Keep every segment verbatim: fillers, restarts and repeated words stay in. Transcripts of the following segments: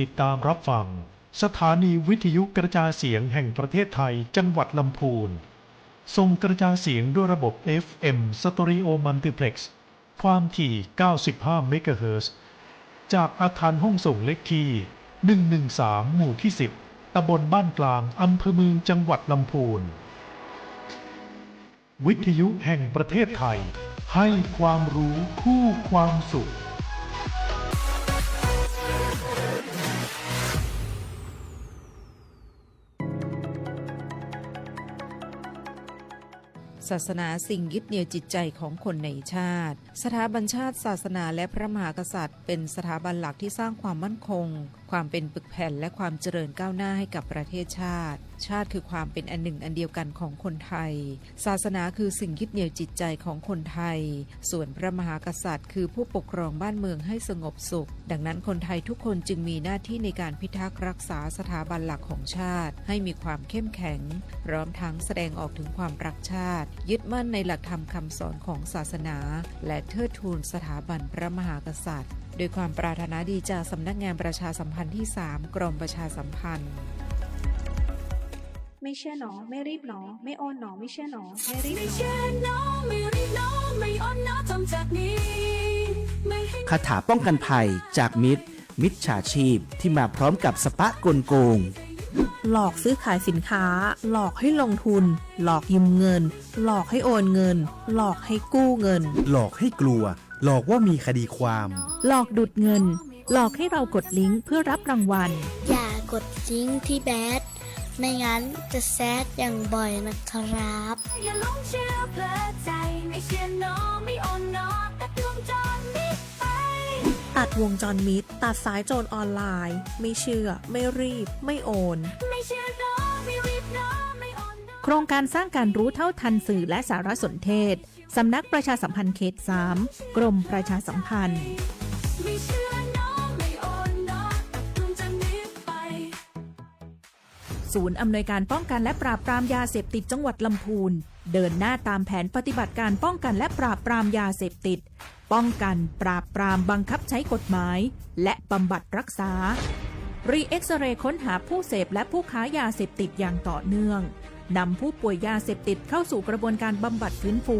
ติดตามรับฟัง สถานีวิทยุกระจายเสียงแห่งประเทศไทย จังหวัดลำพูน ส่งกระจายเสียงด้วยระบบ เอฟ เอ็ม Stereo Multiplex ความถี่ เก้าสิบห้า เมกะเฮิรตซ์ จากอาคารห้องส่งเลขที่ หนึ่งหนึ่งสาม หมู่ที่ สิบ ตำบลบ้านกลาง อำเภอเมือง จังหวัดลำพูน วิทยุแห่งประเทศไทย ให้ความรู้คู่ความสุข ศาสนาสิ่งยึดเหนี่ยวจิตใจของคนในชาติ สถาบันชาติ ศาสนา และพระมหากษัตริย์ เป็นสถาบันหลักที่สร้างความมั่นคง ความเป็นปึกแผ่น และความเจริญก้าวหน้าให้กับประเทศชาติ ชาติคือความเป็นอันหนึ่งอันเดียวกันของคนไทย ศาสนาคือสิ่งยึดเหนี่ยวจิตใจของคนไทย ส่วนพระมหากษัตริย์คือผู้ปกครองบ้านเมืองให้สงบสุข ดังนั้นคนไทยทุกคนจึงมีหน้าที่ในการพิทักษ์รักษาสถาบันหลักของชาติให้มีความเข้มแข็ง พร้อมทั้งแสดงออกถึงความรักชาติ ยึดมั่นในหลักธรรมคำสอนของศาสนา และเทิดทูนสถาบันพระมหากษัตริย์ ด้วยความปรารถนาดีจากสำนักงานประชาสัมพันธ์ที่สาม กรมประชาสัมพันธ์ ไม่เชื่อหนอ ไม่รีบหนอ ไม่โอนหนอ ไม่เชื่อหนอ ไม่รีบหนอ ไม่เชื่อหนอ ไม่รีบหนอ ไม่โอนหนอ ทำจากนี้ ไม่ให้ คาถาป้องกันภัยจากมิจ มิจฉาชีพที่มาพร้อมกับสปะกลโกง หลอกซื้อขายสินค้า หลอกให้ลงทุน หลอกยืมเงิน หลอกให้โอนเงิน หลอกให้กู้เงิน หลอกให้กลัว หลอกว่ามีคดีความ หลอกดูดเงิน หลอกให้เรากดลิงก์เพื่อรับรางวัล อย่ากดลิงก์ที่แบด ไม่งั้นจะแซดอย่างบ่อยนะครับ อย่าหลงเชื่อเพลิดใจ ไม่เชื่อหนอ ไม่โอนหนอ ตัดวงจรมิจไป ตัดวงจรมิจ ตัดสายโจรออนไลน์ ไม่เชื่อ ไม่รีบ ไม่โอน ไม่เชื่อหนอ ไม่รีบหนอ ไม่โอนหนอ โครงการสร้างการรู้เท่าทันสื่อและสารสนเทศ สำนักประชาสัมพันธ์เขตสาม กรมประชาสัมพันธ์ ไม่เชื่อหนอ ไม่โอนหนอ ตัดวงจรมิจไป ศูนย์อำนวยการป้องกันและปราบปรามยาเสพติดจังหวัดลำพูน เดินหน้าตามแผนปฏิบัติการป้องกันและปราบปรามยาเสพติด ป้องกัน ปราบปราม บังคับใช้กฎหมาย และบำบัดรักษา รีเอ็กซเรย์ค้นหาผู้เสพและผู้ค้ายาเสพติดอย่างต่อเนื่อง นำผู้ป่วยยาเสพติดเข้าสู่กระบวนการบำบัดฟื้นฟู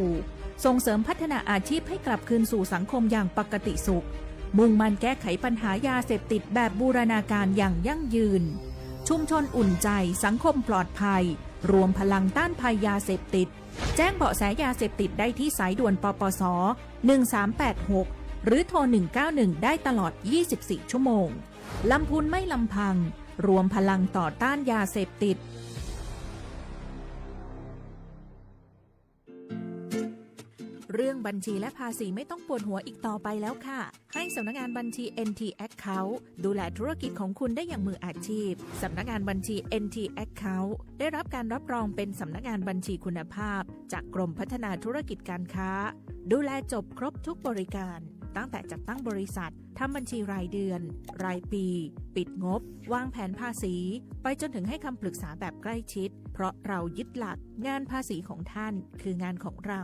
ส่งเสริมพัฒนาอาชีพให้กลับคืนสู่สังคมอย่างปกติสุข มุ่งมั่นแก้ไขปัญหายาเสพติดแบบบูรณาการอย่างยั่งยืน ชุมชนอุ่นใจ สังคมปลอดภัย รวมพลังต้านภัยยาเสพติด แจ้งเบาะแสยาเสพติดได้ที่สายด่วน ปปส หนึ่งสามแปดหก หรือโทร หนึ่งเก้าหนึ่ง ได้ตลอด ยี่สิบสี่ ชั่วโมง ลำพูนไม่ลำพัง รวมพลังต่อต้านยาเสพติด เรื่องบัญชีและภาษีไม่ต้องปวดหัวอีกต่อไปแล้วค่ะ ให้สำนักงานบัญชี เอ็น ที Account ดูแลธุรกิจของคุณได้อย่างมืออาชีพ สำนักงานบัญชี เอ็น ที Account ได้รับการรับรองเป็นสำนักงานบัญชีคุณภาพ จากกรมพัฒนาธุรกิจการค้า ดูแลจบครบทุกบริการ ตั้งแต่จัดตั้งบริษัท ทำบัญชีรายเดือน รายปี ปิดงบ วางแผนภาษี ไปจนถึงให้คำปรึกษาแบบใกล้ชิด เพราะเรายึดหลัก งานภาษีของท่านคืองานของเรา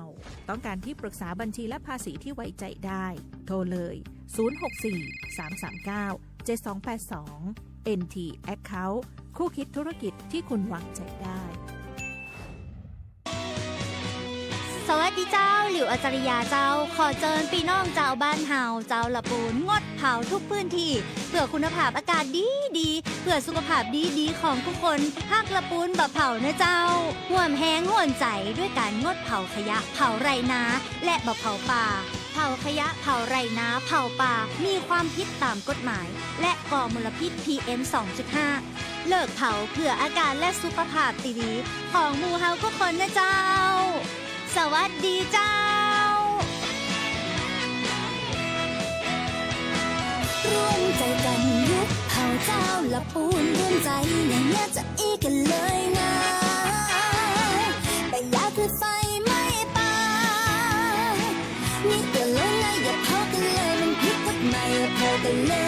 ต้องการที่ปรึกษาบัญชีและภาษีที่ไว้ใจได้ โทรเลย ศูนย์หกสี่ สามสามเก้า เจ็ดสองแปดสอง เอ็น ที Account คู่คิดธุรกิจที่คุณวางใจได้ สวัสดีเจ้า หลิวอาจาริยาเจ้า ขอเจิญปี้น้องเจ้าบ้านเฮา เจ้าละปูน งดเผาทุกพื้นที่ เพื่อคุณภาพอากาศดีๆ เพื่อสุขภาพดีๆ ของทุกคน ฮักละปูนบ่เผาเน่อเจ้า ฮ่วมแฮงฮ่วมใจ๋ด้วยการงดเผาขยะ เผาไร่นา และบ่เผาป่า เผาขยะ เผาไร่นา เผาป่า มีความผิดตามกฎหมาย และก่อมลพิษ พีเอ็ม สองจุดห้า เลิกเผาเพื่ออากาศและสุขภาพตี้ดีของหมู่เฮากู้คนเน่อเจ้า สวัสดีเจ้า ร่วมใจ๋กั๋นหยุดเผาเจ้าละปูน ร่วมใจ๋อย่างเนี้ยจะอี้กั๋นเลยง่าย ประหยัดไฟไหม้ป่า นี่เตื๋อนเลยนะ อย่าเผากั๋นเลย มันผิดกฎหมาย อย่าเผากั๋นเลย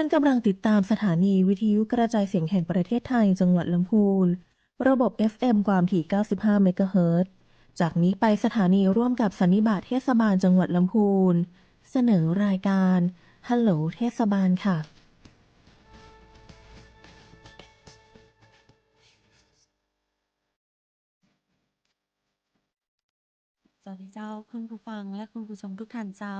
ท่านกำลังติดตามสถานีวิทยุกระจายเสียงแห่งประเทศไทย จังหวัดลำพูน ระบบ เอฟ เอ็ม ความถี่ เก้าสิบห้า เมกะเฮิรตซ์ จากนี้ไปสถานีร่วมกับสันนิบาตเทศบาลจังหวัดลำพูน เสนอรายการ ฮัลโหลเทศบาลค่ะ สวัสดีเจ้า คุณผู้ฟังและคุณผู้ชมทุกท่านเจ้า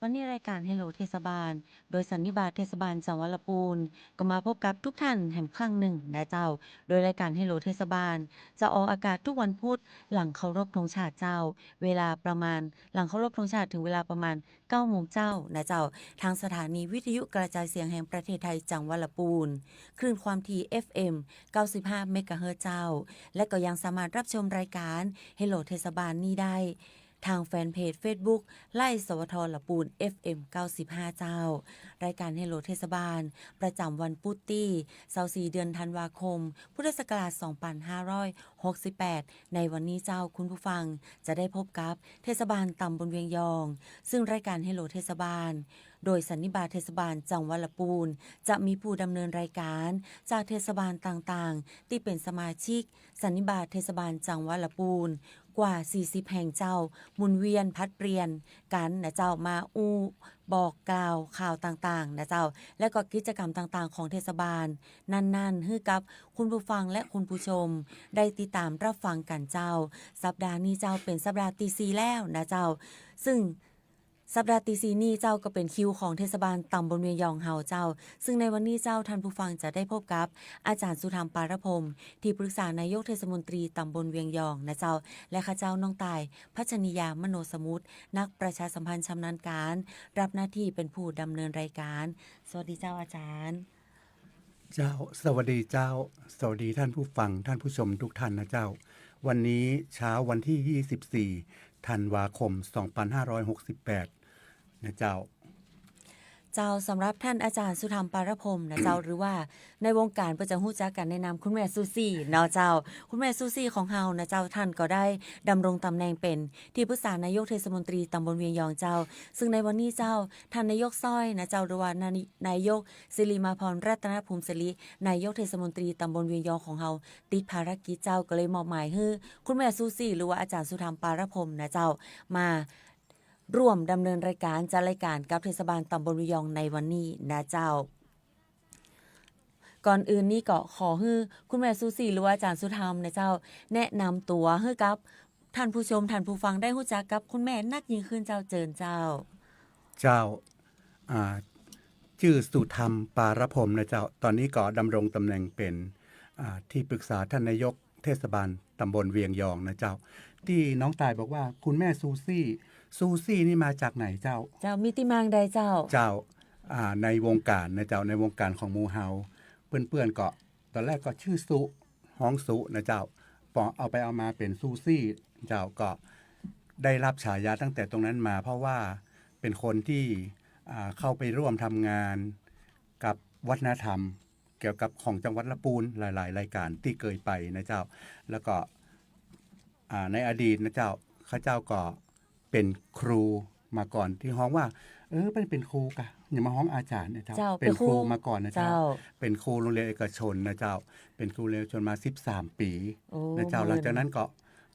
วันนี้รายการฮัลโหลเทศบาล โดยสันนิบาตเทศบาลจังหวัดลำพูน ก็มาพบกับทุกท่านแหมครั้งนึ่งนะเจ้า โดยรายการฮัลโหลเทศบาล จะออกอากาศทุกวันพุธหลังเคารพธงชาติเจ้า เวลาประมาณ หลังเคารพธงชาติถึงเวลาประมาณ เก้าโมงเจ้านะเจ้า ทางสถานีวิทยุกระจายเสียงแห่งประเทศไทยจังหวัดลำพูน คลื่นความถี่ เอฟ เอ็ม เก้าสิบห้า เมกะเฮิรตซ์เจ้า และก็ยังสามารถรับชมรายการฮัลโหลเทศบาลนี้ได้ ทางแฟนเพจเฟซบุ๊ก ไลฟ์ สวท ลำพูน เอฟ เอ็ม เก้าสิบห้า เจ้า รายการฮัลโหลเทศบาล ประจำวันพุธตี้ ซาวสี่ เดือนธันวาคม พุทธศักราช สองพันห้าร้อยหกสิบแปด ในวันนี้เจ้า คุณผู้ฟังจะได้พบกับเทศบาลตำบลเวียงยอง ซึ่งรายการฮัลโหลเทศบาล โดยสันนิบาตเทศบาลจังหวัดลำพูน จะมีผู้ดำเนินรายการจากเทศบาลต่างๆ ตี้เป๋นสมาชิกสันนิบาตเทศบาลจังหวัดลำพูน กว่า สี่สิบ แห่งเจ้า หมุนเวียนผลัดเปลี่ยนกั๋นนะเจ้า มาอู้บอกกล่าวข่าวต่างๆ นะเจ้า และก็กิจกรรมต่างๆ ของเทศบาลนั้นๆ หื้อกับคุณผู้ฟังและคุณผู้ชมได้ติดตามรับฟังกั๋นเจ้า สัปดาห์นี้เจ้าเป๋นสัปดาห์ตี้สี่แล้วนะเจ้า ซึ่ง สัปดาห์ตี้สี่นี้เจ้าก็เป๋นคิวของเทศบาลตำบลเวียงยองเฮาเจ้า ซึ่งในวันนี้เจ้าท่านผู้ฟังจะได้พบกับอาจ๋ารย์สุธรรม ปาระพรหม ตี้ปรึกษานายกเทศมนตรีตำบลเวียงยองนะเจ้า และข้าเจ้าน้องต่าย พัชนียา มโนสมุทร นักประชาสัมพันธ์ชำนาญก๋าน รับหน้าตี้เป๋นผู้ดำเนินรายการ สวัสดีเจ้าอาจ๋ารย์ เจ้า สวัสดีเจ้า สวัสดีท่านผู้ฟัง ท่านผู้ชมทุกท่านนะเจ้า วันนี้เช้าวันที่ ยี่สิบสี่ ธันวาคม สองพันห้าร้อยหกสิบแปด นะเจ้า เจ้า สำหรับท่านอาจ๋ารย์สุธรรม ปาระพรหม นะเจ้า หรือว่าในวงก๋านเปิ้นจะฮู้จักกั๋นในนามคุณแม่ซูซี่เนาะเจ้า คุณแม่ซูซี่ของเฮานะเจ้า ท่านก็ได้ดำรงตำแหน่งเป๋นตี้ปรึกษานายกเทศมนตรีตำบลเวียงยองเจ้า ซึ่งในวันนี้เจ้า ท่านนายกซ้อยนะเจ้า หรือว่านาย- นายกสิริมาพร รัตนภูมิสิริ นายกเทศมนตรีตำบลเวียงยองของเฮา ติดภารกิจเจ้า ก็เลยมอบหมายหื้อคุณแม่ซูซี่ หรือว่าอาจ๋ารย์สุธรรม ปาระพรหม นะเจ้า มาร่วมดำเนินรายการ จัดรายการกับเทศบาลตำบลเวียงยองในวันนี้นะเจ้า ก่อนอื่นนี้ก็ขอหื้อคุณแม่ซูซี่ หรือว่าอาจ๋ารย์สุธรรม นะเจ้า แนะนำตั๋วหื้อกับท่านผู้ชม ท่านผู้ฟังได้ฮู้จักกับคุณแม่นักยิ่งขึ้นเจ้า เจิญเจ้า เจ้า อ่า จื้อสุธรรม ปาระพรหม นะเจ้า ต๋อนนี้ก็ดำรงตำแหน่งเป๋น อ่า ตี้ปรึกษาท่านนายกเทศบาลตำบลเวียงยองนะเจ้า ตี้น้องต่ายบอกว่าคุณแม่ซูซี่ ซูซี่นี่มาจากไหนเจ้า เจ้า มีตี้มาอย่างใดเจ้า เจ้า อ่า ในวงก๋านนะเจ้า ในวงก๋านของหมู่เฮา เปื้อนๆ ก็ต๋อนแรกก็จื้อสุ ฮ้องสุนะเจ้า ปอเอาไปเอามาเป๋นซูซี่เจ้า ก็ได้รับฉายาตั้งแต่ตรงนั้นมา เพราะว่าเป๋นคนตี้ อ่า เข้าไปร่วมทำงานกับวัฒนธรรมเกี่ยวกับของจังหวัดลำพูนหลายๆ รายก๋านตี้เกยไปนะเจ้า แล้วก็ อ่า ในอดีตนะเจ้า ข้าเจ้าก็เป๋นครูมาก่อน ตี้ฮ้องว่า เออ เปิ้นเป๋นครูกะ อย่ามาฮ้องอาจ๋ารย์นะเจ้า เจ้า เป๋นครู เป๋นครูมาก่อนนะเจ้า เจ้า เป๋นครูโรงเรียนเอกชนนะเจ้า เป๋นครูโรงเรียนเอกชนมา สิบสาม ปี๋ โอ้ นะเจ้า หลังจากนั้นก็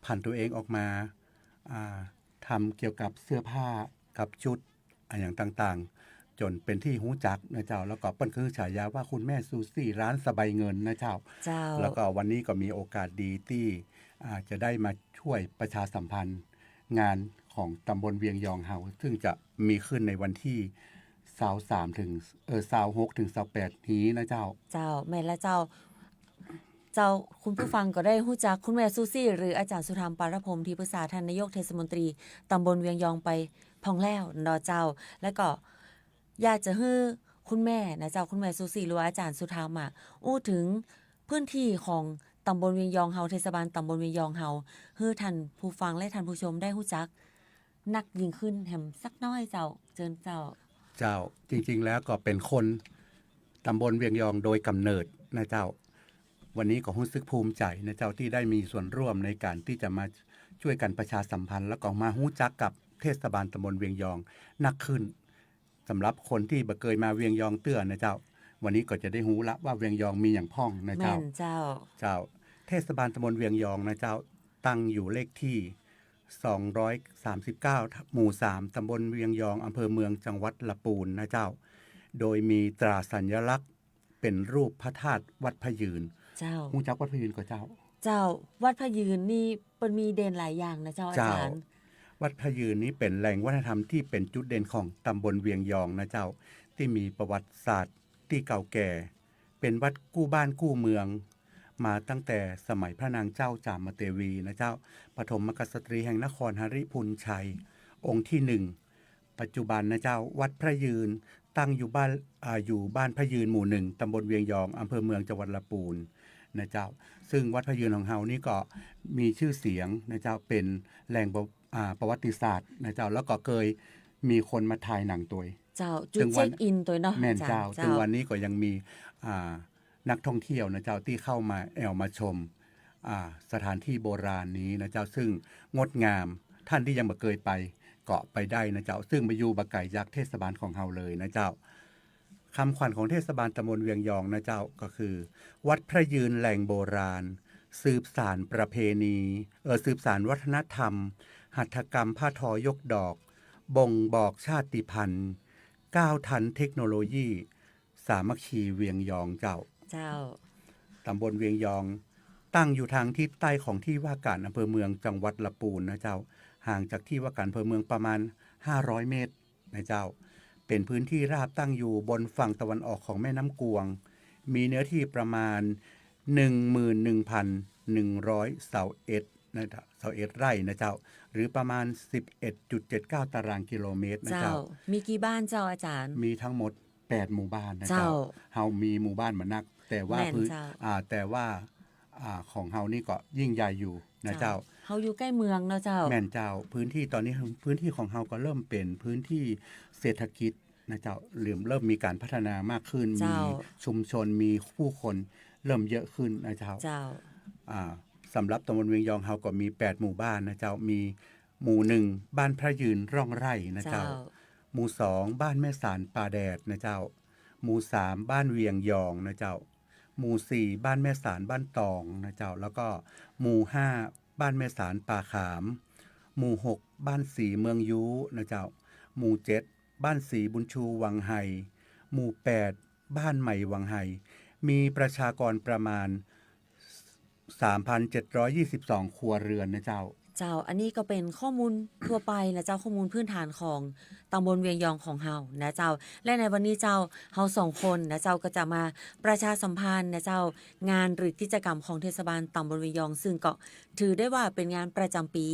ผันตัวเองออกมา อ่า ทำเกี่ยวกับเสื้อผ้ากับชุด อะหยังต่างๆ จ๋นเป๋นตี้ฮู้จักนะเจ้า แล้วก็เปิ้นก็หื้อฉายาว่าคุณแม่ซูซี่ร้านสบายเงินนะเจ้า เจ้า แล้วก็วันนี้ก็มีโอกาสดีตี้ อ่า จะได้มาช่วยประชาสัมพันธ์งานของตำบลเวียงยองเฮา ซึ่งจะมีขึ้นในวันที่ ซาวสาม ถึง เอ่อ ซาวหก ถึง ซาวแปด นี้นะเจ้า เจ้า แม่นแล้วเจ้า เจ้า คุณผู้ฟังก็ได้ฮู้จักคุณแม่ซูซี่ หรืออาจ๋ารย์สุธรรม ปาระพรหม ตี้ปรึกษาท่านนายกเทศมนตรีตำบลเวียงยองไปพ่องแล้วเนาะเจ้า แล้วก็อยากจะหื้อคุณแม่นะเจ้า คุณแม่ซูซี่ หรือว่าอาจ๋ารย์สุธรรมอะ อู้เถิงพื้นตี้ของตำบลเวียงยองเฮา เทศบาลตำบลเวียงยองเฮา หื้อท่านผู้ฟังและท่านผู้ชมได้ฮู้จักนักยิ่งขึ้นแหมสักน้อยเจ้า เจิญเจ้า เจ้า จริงๆ แล้วก็เป๋นคนตำบลเวียงยองโดยกำเนิดนะเจ้า วันนี้ก็ฮู้สึกภูมิใจ๋นะเจ้า ตี้ได้มีส่วนร่วมในก๋านตี้จะมาช่วยกั๋นประชาสัมพันธ์ แล้วก็มาฮู้จักกับเทศบาลตำบลเวียงยองนักขึ้น สำหรับคนตี้บ่เกยมาเวียงยองเตื้อนะเจ้า วันนี้ก็จะได้ฮู้ละว่าเวียงยองมีหยังพ่องนะเจ้า แม่นเจ้า เจ้า เทศบาลตำบลเวียงยองนะเจ้า ตั้งอยู่เลขที่ สองร้อยสามสิบเก้า หมู่สาม ตำบลเวียงยอง อำเภอเมือง จังหวัดละปูนนะเจ้า โดยมีตราสัญลักษณ์เป๋นรูปพระธาตุวัดพระยืน เจ้า ฮู้จักวัดพระยืนก่อเจ้า เจ้า วัดพระยืนนี่เปิ้นมีเด่นหลายอย่างนะเจ้า เจ้า อาจ๋ารย์ วัดพระยืนนี้เป๋นแหล่งวัฒนธรรมตี้เป๋นจุดเด่นของตำบลเวียงยองนะเจ้า ตี้มีประวัติศาสตร์ตี้เก่าแก่ เป๋นวัดกู้บ้านกู้เมือง มาตั้งแต่สมัยพระนางเจ้าจามเทวีนะเจ้า ปฐมกษัตรีย์แห่งนครหริภุญชัย องค์ตี้หนึ่ง ปัจจุบันนะเจ้า วัดพระยืนตั้งอยู่บ้าน อ่า อยู่บ้านพระยืนหมู่หนึ่ง ตำบลเวียงยอง อำเภอเมือง จังหวัดละปูนนะเจ้า ซึ่งวัดพระยืนของเฮานี่ก็มีชื่อเสียงนะเจ้า เป๋นแหล่งประ อ่า ประวัติศาสตร์นะเจ้า แล้วก็เกยมีคนมาถ่ายหนังตวย เจ้า จุด ซึ่งวัน เช็คอินตวยเนาะ แม่นเจ้า อาจ๋ารย์ เจ้า ซึ่งวันนี้ก็ยังมี อ่า นักท่องเที่ยวนะเจ้า ตี้เข้ามาแอ่วมาชม อ่า สถานที่โบราณนี้นะเจ้า ซึ่งงดงาม ท่านตี้ยังบ่เกยไป ก็ไปได้นะเจ้า ซึ่งมาอยู่บ่ไก๋จากเทศบาลของเฮาเลยนะเจ้า คำขวัญของเทศบาลตำบลเวียงยองนะเจ้า ก็คือ วัดพระยืนแหล่งโบราณ สืบสานประเพณี เอ่อ สืบสานวัฒนธรรม หัตถกรรมผ้าทอยกดอก บ่งบอกชาติพันธุ์ ก้าวทันเทคโนโลยี สามัคคีเวียงยองเจ้า เจ้า ตำบลเวียงยอง ตั้งอยู่ทางทิศใต้ของที่ว่าการอำเภอเมือง จังหวัดละปูนนะเจ้า ห่างจากที่ว่าการอำเภอเมืองประมาณ ห้าร้อยเมตรนะเจ้า เป๋นพื้นที่ราบตั้งอยู่บนฝั่งตะวันออกของแม่น้ำกวง มีเนื้อที่ประมาณ หนึ่งหมื่นหนึ่งพันหนึ่งร้อยซาวเอ็ดนะเจ้า ซาวเอ็ดไร่นะเจ้า หรือประมาณ สิบเอ็ดจุดเจ็ดเก้าตารางกิโลเมตรนะเจ้า เจ้า มีกี่บ้านเจ้าอาจ๋ารย์ มีทั้งหมด แปดหมู่บ้านนะเจ้า เจ้า เฮามีหมู่บ้านบ่นัก แต่ว่า แม่น พื้น เจ้า อ่า แต่ว่า อ่า ของเฮานี่ก็ยิ่งใหญ่อยู่นะเจ้า เจ้า เฮาอยู่ใก้เมืองเนาะเจ้า แม่นเจ้า พื้นที่ต๋อนนี้ พื้นที่ของเฮาก็เริ่มเป๋นพื้นที่เศรษฐกิจนะเจ้า เริ่ม เริ่มมีก๋านพัฒนามากขึ้น เจ้า มีชุมชน มีผู้คนเริ่มเยอะขึ้นนะเจ้า เจ้า อ่า สำหรับตำบลเวียงยองเฮาก็มีแปดหมู่บ้านนะเจ้า มีหมู่หนึ่ง บ้านพระยืนร่องไร่นะเจ้า เจ้า หมู่สอง บ้านแม่สานป่าแดดนะเจ้า หมู่สาม บ้านเวียงยองนะเจ้า หมู่สี่ บ้านแม่สานบ้านตองนะเจ้า แล้วก็หมู่ห้า บ้านแม่สานป่าขาม หมู่หก บ้านสีเมืองยูนะเจ้า หมู่เจ็ด บ้านสีบุญชูวังไฮ หมู่แปด บ้านใหม่วังไฮ มีประชากรประมาณ สามพันเจ็ดร้อยยี่สิบสอง ครัวเรือนนะเจ้า เจ้า อันนี้ก็เป๋นข้อมูลทั่วไปนะเจ้า ข้อมูลพื้นฐานของตำบลเวียงยองของเฮานะเจ้า และในวันนี้เจ้า เฮาสองคนนะเจ้า ก็จะมาประชาสัมพันธ์นะเจ้า งานหรือกิจกรรมของเทศบาลตำบลเวียงยอง ซึ่งก็ถือได้ว่าเป๋นงานประจ๋ำปี๋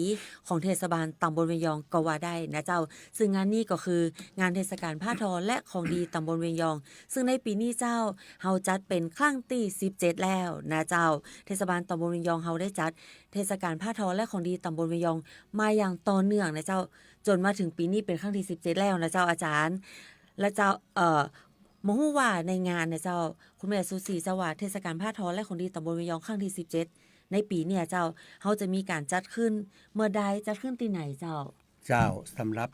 ของเทศบาลตำบลเวียงยองก็ว่าได้นะเจ้า ซึ่งงานนี้ก็คืองานเทศกาลผ้าทอและของดีตำบลเวียงยอง ซึ่งในปี๋นี้เจ้า เฮาจัดเป๋นครั้งตี้สิบเจ็ดแล้วนะเจ้า เทศบาลตำบลเวียงยองเฮาได้จัดเทศกาลผ้าทอและของดีตำบลเวียงยองมาอย่างต่อเนื่องนะเจ้า จ๋นมาเถิงปี๋นี้เป๋นครั้งตี้สิบเจ็ดแล้วนะเจ้าอาจ๋ารย์ และเจ้า เอ่อ บ่ฮู้ว่าในงานเนี่ยเจ้า คุณแม่สุสีเจ้าว่าเทศกาลผ้าทอและของดีตำบลเวียงยองครั้งตี้สิบเจ็ดในปี๋เนี่ยเจ้า เฮาจะมีก๋านจัดขึ้นเมื่อใด จัดขึ้นตี้ไหนเจ้า เจ้า สำหรับ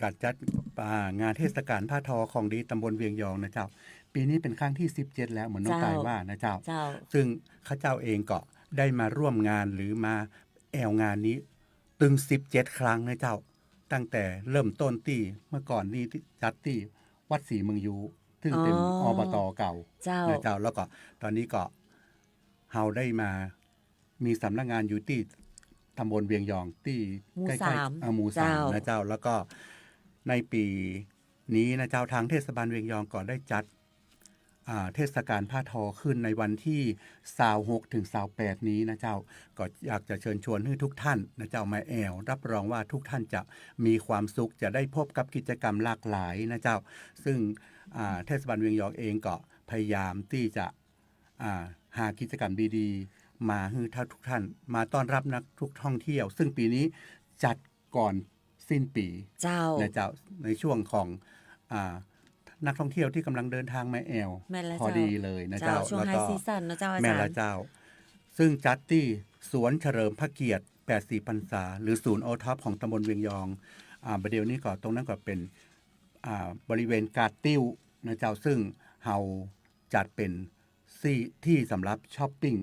ก๋านจัด อ่า งานเทศกาลผ้าทอของดีตำบลเวียงยองนะเจ้า ปี๋นี้เป๋นครั้งตี้สิบเจ็ดแล้ว เหมือนน้อง เจ้า ตายว่านะเจ้า เจ้า ซึ่งข้าเจ้าเองก็ได้มาร่วมงานหรือมาแอ่วงานนี้ตึงสิบเจ็ดครั้งนะเจ้า ตั้งแต่เริ่มต้นตี้เมื่อก่อนนี้ตี้จัดตี้วัดสีเมืองยู ซึ่งเป๋น อ๋อ อบต. เก่า เจ้า นะเจ้า แล้วก็ต๋อนนี้ก็เฮาได้มา มีสำนักงานอยู่ตี้ตำบลเวียงยองตี้ หมู่ ใก้ๆ สาม อ่า หมู่สาม เจ้า นะเจ้า แล้วก็ในปี๋นี้นะเจ้า ทางเทศบาลเวียงยองก็ได้จัด อ่า เทศกาลผ้าทอขึ้นในวันตี้ซาวหกถึงซาวแปดนี้นะเจ้า ก็อยากจะเชิญชวนหื้อทุกท่านนะเจ้ามาแอ่ว รับรองว่าทุกท่านจะมีความสุข จะได้พบกับกิจกรรมหลากหลายนะเจ้า ซึ่ง อ่า เทศบาลเวียงยองเองก็พยายามตี้จะ อ่า หากิจกรรมดีๆ มาหื้อทุกท่าน มาต้อนรับนักท่องเที่ยว ซึ่งปี๋นี้จัดก่อนสิ้นปี๋ เจ้า นะเจ้า ในช่วงของ อ่า นักท่องเที่ยวตี้ก่ำลังเดินทางมาแอ่ว แม่นแล้ว พอดีเลยนะเจ้า เจ้า ช่วง แล้วก็ high season เนาะเจ้าอาจ๋ารย์ แม่นแล้วเจ้า ซึ่งจัดตี้สวนเฉลิมพระเกียรติแปดสิบพรรษา หรือศูนย์ โอท็อป ของตำบลเวียงยอง อ่า บ่าเดี่ยวนี้ก็ตรงนั้นก็เป๋น อ่า บริเวณกาดติ้วนะเจ้า ซึ่งเฮา จัดเป๋นตี้ ตี้สำหรับช็อปปิ้ง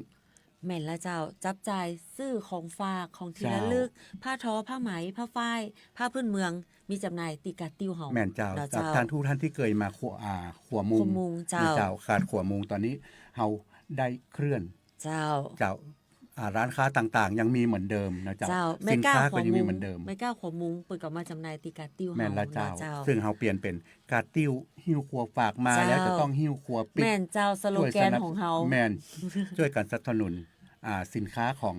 แม่นละเจ้า จับจ่ายซื้อของฝาก ของตี้ระลึก เจ้า ผ้าทอ ผ้าไหม ผ้าฝ้าย ผ้าพื้นเมือง มีจ๋ำหน่ายตี้ก๋าดติ้วเฮา แม่นเจ้า เนาะเจ้า ท่านผู้ท่านตี้เกยมาขัว อ่า ขัวมุง ขัวมุงเจ้า นี่เจ้า ก๋าดขัวมุง ต๋อนนี้เฮาได้เคลื่อน เจ้า เจ้า อ่า ร้านค้าต่างๆ ยังมีเหมือนเดิมนะเจ้า เจ้า สินค้าก็ยังมีเหมือนเดิม แม่ก้าขัวมุง แม่ก้าขัวมุง เปิ้นก็มาจ๋ำหน่ายตี้ก๋าดติ้ว แม่นละเฮา เจ้า เนาะเจ้า ซึ่งเฮาเปลี่ยนเป๋นก๋าดติ้วหิ้วครัวฝากมา เจ้า แล้วจะต้องหิ้วครัวปิ๊ก แม่นเจ้า สโลแกนของเฮา แม่น จ้วยกั๋นสนับสนุน อ่า สินค้าของ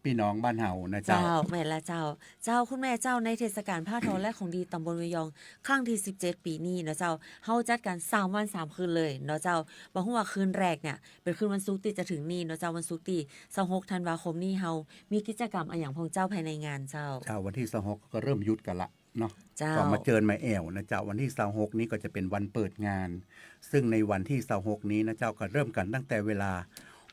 ปี้น้องบ้านเฮานะเจ้า เจ้า แม่นละเจ้า เจ้า คุณแม่เจ้า ในเทศกาลผ้าทอและของดีต๋ำบลเวียงยอง ครั้งตี้สิบเจ็ดปี๋นี้เนาะเจ้า เฮาจัดกั๋นสามวันสามคืนเลยเนาะเจ้า บ่ฮู้ว่าคืนแรกเนี่ย เป๋นคืนวันศุกร์ตี้จะเถิงนี้เนาะเจ้า วันศุกร์ตี้ซาวหกธันวาคมนี้ เฮามีกิจกรรมอะหยังพ่องเจ้าภายในงานเจ้า เจ้า วันตี้ซาวหกก็เริ่มหยุดกั๋นละเนาะ เจ้า ก็มาเจิญมาแอ่วนะเจ้า วันตี้ซาวหกนี้ก็จะเป๋นวันเปิดงาน ซึ่งในวันตี้ซาวหกนี้นะเจ้า ก็เริ่มกั๋นตั้งแต่เวลา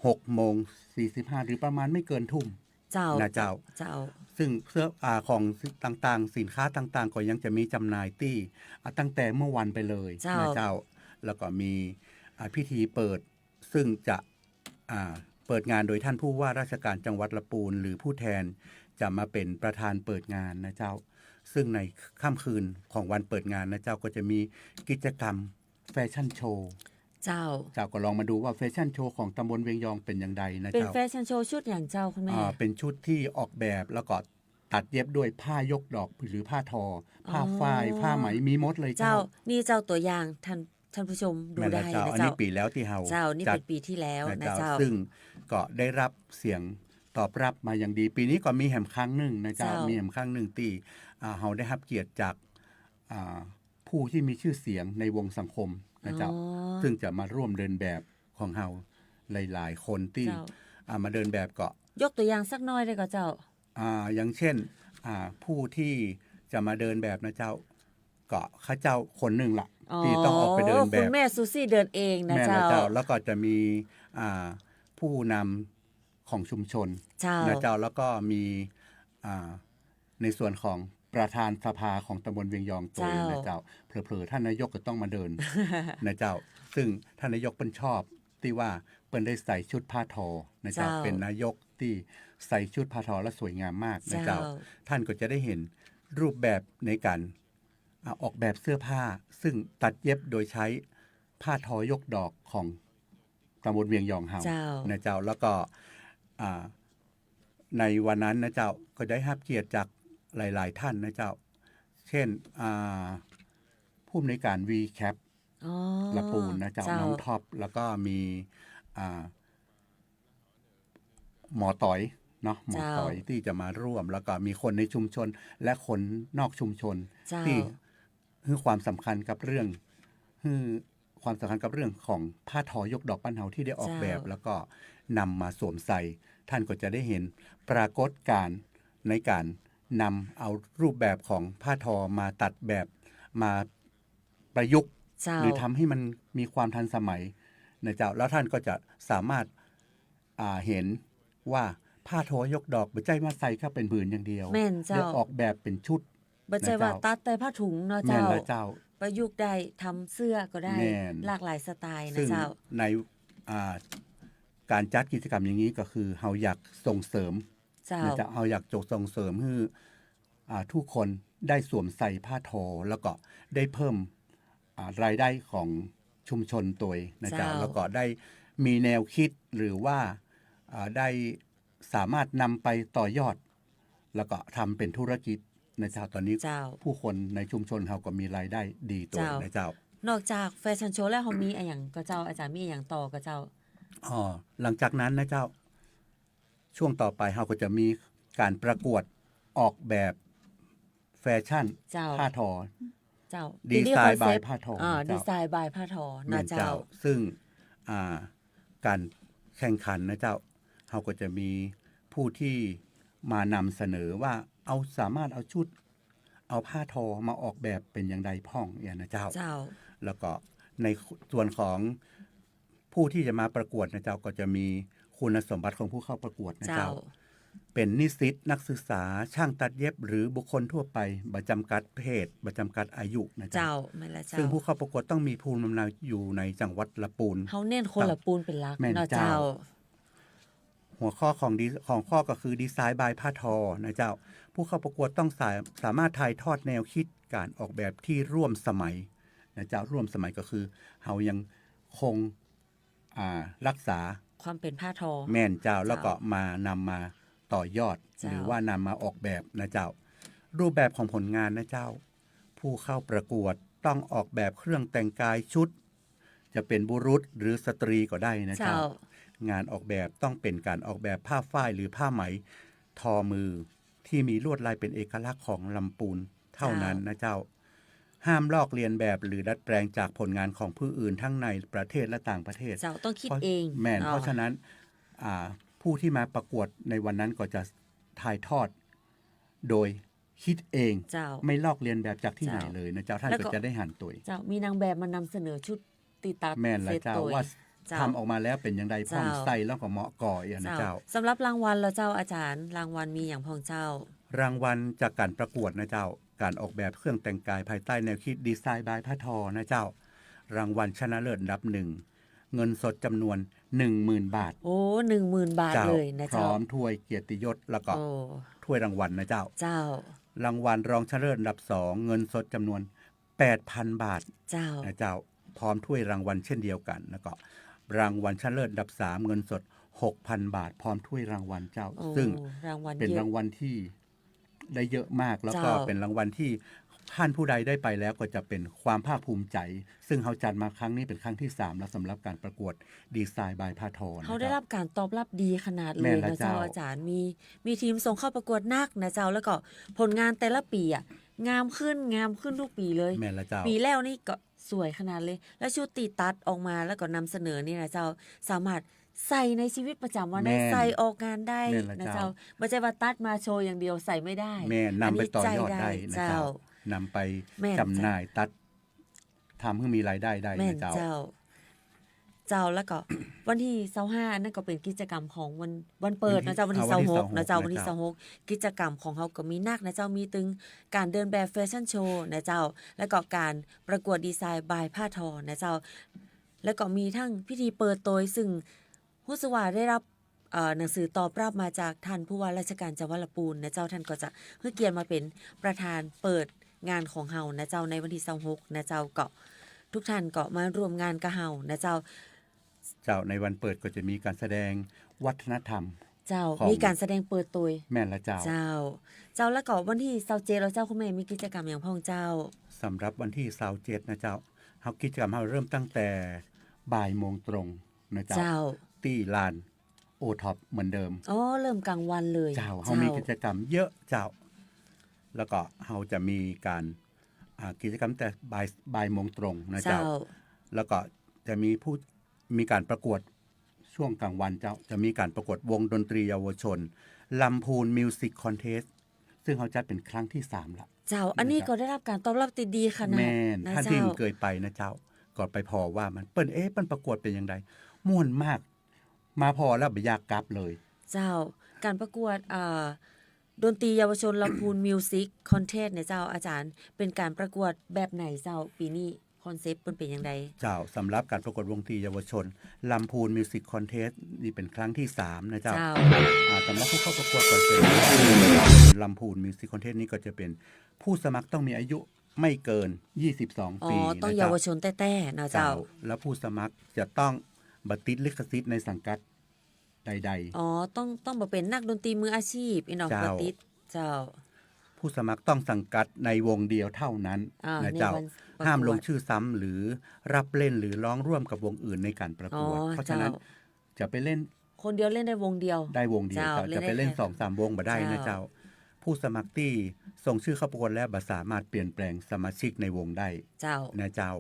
หกโมงสี่สิบห้า หรือประมาณไม่เกินทุ่ม เจ้า นะเจ้า เจ้า ซึ่งเสื้อ อ่า ของต่างๆ สินค้าต่างๆ ก็ยังจะมีจ๋ำหน่ายตี้ อ่า ตั้งแต่เมื่อวันไปเลย เจ้า นะเจ้า แล้วก็มี อ่า พิธีเปิด ซึ่งจะ อ่า เปิดงานโดยท่านผู้ว่าราชการจังหวัดละปูน หรือผู้แทนจะมาเป๋นประธานเปิดงานนะเจ้า ซึ่งในค่ำคืนของวันเปิดงานนะเจ้า ก็จะมีกิจกรรมแฟชั่นโชว์ เจ้า เจ้า ก็ลองมาดูว่าแฟชั่นโชว์ของต๋ำบลเวียงยองเป๋นอย่างใดนะเจ้า เป๋นแฟชั่นโชว์ชุดหยังเจ้าคุณแม่ อ่า เป๋นชุดตี้ออกแบบแล้วก็ตัดเย็บด้วยผ้ายกดอกหรือผ้าทอ ผ้าฝ้าย อ๋อ ผ้าไหม มีหมดเลยเจ้า เจ้า นี่เจ้าตั๋วอย่าง ท่าน ท่านผู้ชมดูได้นะเจ้า แม่นละเจ้า อันนี้ปี๋แล้วตี้เฮา เจ้า นี่เป๋นปี๋ตี้แล้วนะเจ้า ซึ่งก็ได้รับเสียงตอบรับมาอย่างดี ปี๋นี้ก็มีแหมครั้งนึ่งนะเจ้า เจ้า มีแหมครั้งนึ่งตี้ อ่า เฮาได้ฮับเกียรติจาก อ่า ผู้ตี้มีจื้อเสียงในวงสังคมนะเจ้า อ๋อ ซึ่งจะมาร่วมเดินแบบของเฮาหลายๆ คนตี้ เจ้า อ่า มาเดินแบบก็ ยกตั๋วอย่างสักหน้อยได้ก่อเจ้า อ่า อย่างเช่น อ่า ผู้ตี้จะมาเดินแบบนะเจ้า ก็ข้าเจ้าคนนึ่งละ อ๋อ ตี้ต้องออกไปเดินแบบ คุณแม่ซูซี่เดินเองนะเจ้า แม่นละเจ้า แล้วก็จะมี อ่า ผู้นำของชุมชน เจ้า นะเจ้า แล้วก็มี อ่า ในส่วนของประธานสภาของต๋ำบลเวียงยองตวยนะเจ้า เจ้า เผลอๆ ท่านนายกก็ต้องมาเดิน นะเจ้า ซึ่งท่านนายกเปิ้นชอบตี้ว่าเปิ้นได้ใส่ชุดผ้าทอนะเจ้า เจ้า เป๋นนายกตี้ใส่ชุดผ้าทอและสวยงามมากนะเจ้า เจ้า ท่านก็จะได้เห็นรูปแบบในก๋าน อ่า ออกแบบเสื้อผ้า ซึ่งตัดเย็บโดยใช้ผ้าทอยกดอกของต๋ำบลเวียงยองเฮา เจ้า นะเจ้า แล้วก็ อ่า ในวันนั้นนะเจ้า ก็ได้ฮับเกียรติจากหลายๆ ท่านนะเจ้า เช่น อ่า ผู้อำนวยการวีแคป อ๋อ ละปูนนะเจ้า เจ้า น้องท็อป แล้วก็มี อ่า หมอต๋อยเนาะ หมอต๋อย เจ้า ตี้จะมาร่วม แล้วก็มีคนในชุมชน และคนนอกชุมชน เจ้า ตี้หื้อความสำคัญกับเรื่อง หื้อความสำคัญกับเรื่องของผ้าทอยกดอกบ้านเฮาตี้ได้ออกแบบ เจ้า แล้วก็นำมาสวมใส่ ท่านก็จะได้เห็นปรากฏการณ์ในก๋านนำเอารูปแบบของผ้าทอมาตัดแบบ มาประยุกต์ เจ้า หรือทำให้มันมีความทันสมัยนะเจ้า แล้วท่านก็จะสามารถ อ่า เห็นว่าผ้าทอยกดอกบ่ใจ้ว่าใส่เข้าเป๋นผืนอย่างเดียว แม่นเจ้า ได้ออกแบบเป๋นชุด บ่ใจ้ว่า นะเจ้า ตัดแต่ผ้าถุงเนาะเจ้า แม่นละเจ้า ประยุกต์ได้ทำเสื้อก็ได้ แม่น หลากหลายสไตล์นะเจ้า ซึ่งใน อ่า ก๋านจัดกิจกรรมอย่างนี้ก็คือเฮาอยากส่งเสริม เจ้า นะเจ้า เฮาอยากจะส่งเสริมหื้อ อ่า ทุกคนได้สวมใส่ผ้าทอ แล้วก็ได้เพิ่ม อ่า รายได้ของชุมชนตวยนะเจ้า เจ้า แล้วก็ได้มีแนวคิดหรือว่า อ่า ได้สามารถนำไปต่อยอด แล้วก็ทำเป๋นธุรกิจนะเจ้า ต๋อนนี้ เจ้า ผู้คนในชุมชนเฮาก็มีรายได้ดีตวย เจ้า นะเจ้า นอกจากแฟชั่นโชว์แล้วเฮามีอะหยังก่อเจ้า อาจ๋ารย์มีอะหยังต่อก่อเจ้า อ๋อ หลังจากนั้นนะเจ้า ช่วงต่อไปเฮาก็จะมีก๋านประกวดออกแบบแฟชั่น เจ้า ผ้าทอ เจ้า ดีไซน์ บาย ผ้าทอ อ่า นะเจ้า ดีไซน์ บาย ผ้าทอ แม่นเจ้า นะเจ้า ซึ่ง อ่า ก๋านแข่งขันนะเจ้า เฮาก็จะมีผู้ตี้มานำเสนอว่าเอา สามารถเอาชุด เอาผ้าทอมาออกแบบเป๋นอย่างใดพ่องเนี่ยนะเจ้า เจ้า แล้วก็ในส่วนของผู้ตี้จะมาประกวดนะเจ้า ก็จะมีคุณสมบัติของผู้เข้าประกวดนะเจ้า เจ้า เป๋นนิสิต นักศึกษา ช่างตัดเย็บ หรือบุคคลทั่วไป บ่จ๋ำกัดเพศ บ่จ๋ำกัดอายุนะเจ้า เจ้า แม่นละเจ้า ซึ่งผู้เข้าประกวดต้องมีภูมิลำเนาอยู่ในจังหวัดละปูน เฮาเน้นคนละปูนเป๋นหลัก แม่น เนาะ เจ้า เจ้า หัวข้อของดี ของข้อก็คือดีไซน์บายผ้าทอนะเจ้า ผู้เข้าประกวดต้องสา สามารถถ่ายทอดแนวคิดการออกแบบที่ร่วมสมัยนะเจ้า ร่วมสมัยก็คือเฮายังคง อ่า รักษา ความเป๋นผ้าทอ แม่นเจ้า เจ้า แล้วก็มานำมาต่อยอด เจ้า หรือว่านำมาออกแบบนะเจ้า รูปแบบของผลงานนะเจ้า ผู้เข้าประกวดต้องออกแบบเครื่องแต่งกายชุด จะเป๋นบุรุษหรือสตรีก็ได้นะเจ้า เจ้า งานออกแบบต้องเป๋นการออกแบบผ้าฝ้ายหรือผ้าไหมทอมือ ที่มีลวดลายเป๋นเอกลักษณ์ของลำปูนเท่านั้นนะเจ้า เจ้า ห้ามลอกเลียนแบบหรือดัดแปลงจากผลงานของผู้อื่นทั้งในประเทศและต่างประเทศ เจ้า ต้องกึ๊ดเอง แม่น เนาะ เพราะฉะนั้น อ่า ผู้ที่มาประกวดในวันนั้นก็จะถ่ายทอดโดยกึ๊ดเอง เจ้า ไม่ลอกเลียนแบบจากตี้ไหนเลยนะเจ้า เจ้า ท่านก็จะได้หันตวย เจ้า มีนางแบบมานำเสนอชุดตี้ตัด แม่นละเจ้า เสร็จตวย ว่า เจ้า ทำออกมาแล้วเป๋นอย่างใด เจ้า พ่องใส่แล้วก็เหมาะก่ออย่างนะเจ้า เจ้า สำหรับรางวัลละเจ้าอาจ๋ารย์ รางวัลมีอย่างพ่องเจ้า รางวัลจากการประกวดนะเจ้า การออกแบบเครื่องแต่งกายภายใต้แนวคิดดีไซน์บายผ้าทอนะเจ้า รางวัลชนะเลิศอันดับหนึ่ง เงินสดจ๋ำนวนหนึ่งหมื่นบาท โอ้ หนึ่งหมื่นบาท เจ้า เลยนะเจ้า พร้อมถ้วยเกียรติยศ แล้วก็ โอ้ ถ้วยรางวัลนะเจ้า เจ้า รางวัลรองชนะเลิศอันดับสอง เงินสดจ๋ำนวนแปดพันบาท เจ้า นะเจ้า พร้อมถ้วยรางวัลเช่นเดียวกัน แล้วก็รางวัลชนะเลิศอันดับสาม เงินสดหกพันบาท พร้อมถ้วยรางวัลเจ้า โอ้ ซึ่ง รางวัล เป๋น เยอะ รางวัลที่ ได้เยอะมาก แล้วก็ เจ้า เป๋นรางวัลที่ท่านผู้ใดได้ไปแล้วก็จะเป๋นความภาคภูมิใจ๋ ซึ่งเฮาจัดมาครั้งนี้เป๋นครั้งที่สามแล้วสำหรับการประกวดดีไซน์บายผ้าทอนะเจ้า เฮาได้รับการตอบรับดีขนาดเลย แม่นละ นะเจ้า เจ้า อาจ๋ารย์ มี มีทีมส่งเข้าประกวดนักนะเจ้า แล้วก็ผลงานแต่ละปี๋อะ งามขึ้น งามขึ้นทุกปี๋เลย แม่นละเจ้า ปี๋แล้วนี่ก็สวยขนาดเลย แล้วชุดตี้ตัดออกมาแล้วก็นำเสนอนี่นะเจ้า สามารถ ใส่ในชีวิตประจ๋ำวันได้ แม่น ใส่ออกงานได้ แม่นละ นะเจ้า เจ้า บ่ใจ้ว่าตัดมาโชว์อย่างเดียวใส่ไม่ได้ แม่น นำไปต่อยอดได้นะเจ้า อันนี้ใจ๊ได้ เจ้า นำไป แม่น จ๋ำหน่าย เจ้า ตัด ทำหื้อมีรายได้ได้ แม่น นะเจ้า เจ้า เจ้า แล้วก็ วันตี้ซาวห้านั่นก็เป๋นกิจกรรมของวัน วันเปิดนะเจ้า วันตี้ อ่า ซาวหก วันตี้ นะเจ้า ซาวหก วันตี้ นะเจ้า ซาวหก กิจกรรมของเฮาก็มีนักนะเจ้า มีตึงการเดินแบบแฟชั่นโชว์นะเจ้า แล้วก็การประกวดดีไซน์บายผ้าทอนะเจ้า แล้วก็มีตึงพิธีเปิดตวย ซึ่ง ฮู้สึกว่าได้รับ เอ่อ หนังสือตอบรับมาจากท่านผู้ว่าราชการจังหวัดละปูนนะเจ้า ท่านก็จะหื้อเกียรติมาเป๋นประธานเปิดงานของเฮานะเจ้า ในวันตี้ซาวหกนะเจ้า ก็ทุกท่านก็มาร่วมงานกับเฮานะเจ้า เจ้า ในวันเปิดก็จะมีการแสดงวัฒนธรรม เจ้า ของ มีการแสดงเปิดตวย แม่นละเจ้า เจ้า เจ้า แล้วก็วันตี้ซาวเจ็ดแล้วเจ้า คุณแม่มีกิจกรรมอย่างพ่องเจ้า สำหรับวันตี้ซาวเจ็ดนะเจ้า เฮากิจกรรมเฮาเริ่มตั้งแต่บ่ายโมงตรงนะเจ้า เจ้า ตี้ลาน โอท็อปเหมือนเดิม อ๋อ เริ่มกลางวันเลย เจ้า เฮามี เจ้า กิจกรรมเยอะเจ้า แล้วก็เฮาจะมีการ อ่า กิจกรรมแต่บ่าย บ่ายโมงตรงนะเจ้า เจ้า แล้วก็จะมีผู้ มีการประกวดช่วงกลางวันเจ้า จะมีการประกวดวงดนตรีเยาวชน ลำพูนมิวสิกคอนเทสต์ ซึ่งเฮาจัดเป๋นครั้งตี้สามละ เจ้า อันนี้ นะเจ้า ก็ได้รับการตอบรับตี้ดีขนาด แม่น นะ ท่านตี้ เจ้า เกยไปนะเจ้า ก็ไปผ่อว่ามัน เปิ้น เอ๊ะ เปิ้นประกวดเป๋นอย่างใด ม่วนมาก มาผ่อแล้วบ่อยากกลับเลย เจ้า การประกวด เอ่อ ดนตรีเยาวชนลำพูนมิวสิกคอนเทสต์เนี่ยเจ้า อาจ๋ารย์ เป๋นการประกวดแบบไหนเจ้า ปี๋นี้คอนเซปต์เปิ้นเป๋นอย่างใด เจ้า สำหรับการประกวดวงดนตรีเยาวชนลำพูนมิวสิกคอนเทสต์นี่เป๋นครั้งตี้สามนะเจ้า เจ้า อ่า สำหรับผู้เข้าประกวดก็เป๋นลำพูนมิวสิกคอนเทสต์นี่ก็จะเป๋นผู้สมัครต้องมีอายุ ไม่เกินยี่สิบสอง อ๋อ ปี๋ ต้อง นะเจ้า เยาวชนแต๊ๆ นะเจ้า เจ้า แล้วผู้สมัครจะต้องบ่ติดลิขสิทธิ์ในสังกัดใดๆ อ๋อ ต้อง ต้องบ่เป๋นนักดนตรีมืออาชีพ อี้เนาะ เจ้า บ่ติด เจ้า ผู้สมัครต้องสังกัดในวงเดียวเท่านั้น อ่า นะเจ้า ในวันประกวด ห้ามลงชื่อซ้ำหรือรับเล่นหรือร้องร่วมกับวงอื่นในการประกวด อ๋อ เพราะฉะนั้น เจ้า จะไปเล่น คนเดียวเล่นได้วงเดียว ได้วงเดียว เจ้า เจ้า เล่นได้ จะไปเล่น แค่ สองสามวงบ่ได้นะเจ้า เจ้า ผู้สมัครตี้ส่งชื่อเข้าประกวดแล้วบ่สามารถเปลี่ยนแปลงสมาชิกในวงได้ เจ้า นะเจ้า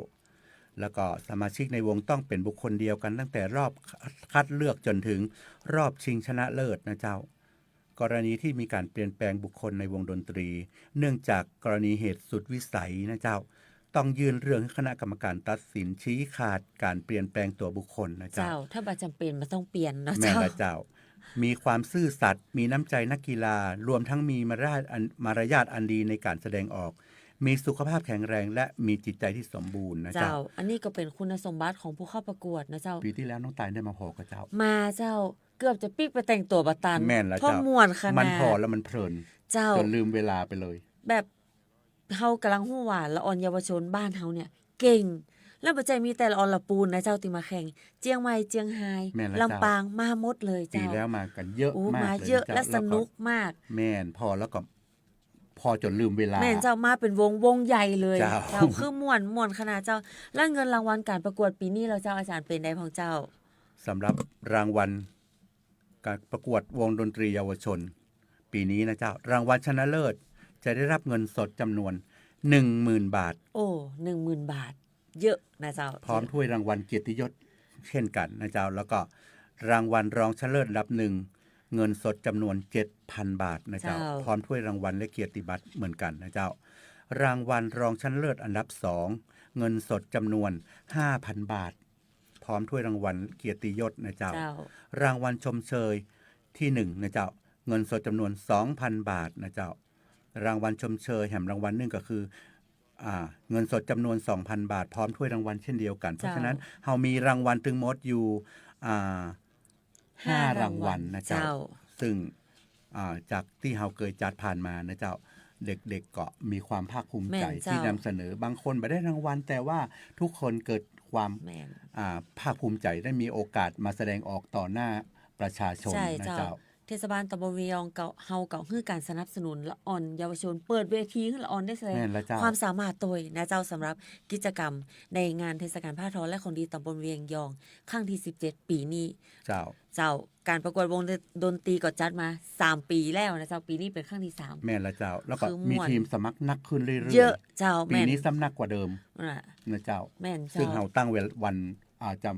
แล้วก็สมาชิกในวงต้องเป๋นบุคคลเดียวกันตั้งแต่รอบคัดเลือกจนถึงรอบชิงชนะเลิศนะเจ้า กรณีที่มีการเปลี่ยนแปลงบุคคลในวงดนตรี เนื่องจากกรณีเหตุสุดวิสัยนะเจ้า ต้องยื่นเรื่องหื้อคณะกรรมการตัดสินชี้ขาดการเปลี่ยนแปลงตัวบุคคลนะเจ้า เจ้า ถ้าบ่จ๋ำเป๋นบ่ต้องเปลี่ยนเนาะ แม่นละ เจ้า เจ้า มีความซื่อสัตย์ มีน้ำใจนักกีฬา รวมทั้งมีมารยาทอัน มารยาทอันดีในการแสดงออก มีสุขภาพแข็งแรง และมีจิตใจที่สมบูรณ์นะเจ้า เจ้า อันนี้ก็เป๋นคุณสมบัติของผู้เข้าประกวดนะเจ้า ปี๋ตี้แล้วน้องตายได้มาผ่อก่อเจ้า มาเจ้า เกือบจะปิ๊กไปแต่งตั๋วบ่ตัน แม่นแล้วเจ้า เพราะม่วนขนาด มันผ่อแล้วมันเพลิน เจ้า จ๋นลืมเวลาไปเลย แบบ เฮากำลังฮู้ว่าละอ่อนเยาวชนบ้านเฮาเนี่ยเก่ง แล้วบ่ใจ้มีแต่ละอ่อนละปูนนะเจ้าตี้มาแข่ง เจียงใหม่ เจียงฮาย แม่นแล้วเจ้า ลำปาง มาหมดเลยเจ้า ปี๋แล้วมากั๋นเยอะ โอ้ มากเลยนะเจ้า มาเยอะ และสนุกมาก แม่น ผ่อแล้วก็ ผ่อจ๋นลืมเวลา แม่นเจ้า มาเป๋นวง วงใหญ่เลย เจ้า เจ้า คือม่วน ม่วนขนาดเจ้า และเงินรางวัลการประกวดปี๋นี้ล่ะเจ้า อาจ๋ารย์เป๋นใดพ่องเจ้า สำหรับรางวัล การประกวดวงดนตรีเยาวชนปี๋นี้นะเจ้า รางวัลชนะเลิศจะได้รับเงินสดจ๋ำนวนหนึ่งหมื่นบาท โอ้ หนึ่งหมื่นบาท เยอะนะเจ้า พร้อมถ้วยรางวัลเกียรติยศเช่นกั๋นนะเจ้า แล้วก็รางวัลรองชนะเลิศอันดับหนึ่ง เงินสดจ๋ำนวนเจ็ดพันบาทนะเจ้า เจ้า พร้อมถ้วยรางวัลและเกียรติบัตรเหมือนกั๋นนะเจ้า รางวัลรองชนะเลิศอันดับสอง เงินสดจ๋ำนวนห้าพันบาท พร้อมถ้วยรางวัลเกียรติยศนะเจ้า เจ้า รางวัลชมเชยที่หนึ่งนะเจ้า เงินสดจ๋ำนวนสองพันบาทนะเจ้า รางวัลชมเชยแหมรางวัลนึ่งก็คือ อ่า เงินสดจ๋ำนวนสองพันบาท พร้อมถ้วยรางวัลเช่นเดียวกั๋น เจ้า เพราะฉะนั้นเฮามีรางวัลตึงหมดอยู่ อ่า ห้า ห้ารางวัลนะเจ้า เจ้า ซึ่ง อ่า จากตี้เฮาเกยจัดผ่านมานะเจ้า เด็กๆ ก็มีความภาคภูมิใจ๋ แม่นเจ้า ตี้นำเสนอ บางคนบ่ได้รางวัล แต่ว่าทุกคนเกิดความ แม่น อ่า ภาคภูมิใจ๋ได้มีโอกาสมาแสดงออกต่อหน้าประชาชน ใจ้ นะเจ้า เจ้า เทศบาลตำบลเวียงยองก็ เฮาก็หื้อการสนับสนุนละอ่อนเยาวชน เปิดเวทีหื้อละอ่อนได้แสดง แม่นแล้วเจ้า ความสามารถตวยนะเจ้า สำหรับกิจกรรมในงานเทศกาลผ้าทอและของดีตำบลเวียงยอง ครั้งตี้สิบเจ็ดปี๋นี้ เจ้า เจ้า การประกวดวงดนตรีก็จัดมาสามปี๋แล้วนะเจ้า ปี๋นี้เป๋นครั้งตี้สาม แม่นแล้วเจ้า แล้วก็ คือม่วน มีทีมสมัครนักขึ้นเรื่อยๆ เยอะเจ้า ปี๋นี้ แม่น ซ้ำนักกว่าเดิม น่ะ นะเจ้า แม่นเจ้า ซึ่งเฮาตั้งเวลาวัน อ่า จะ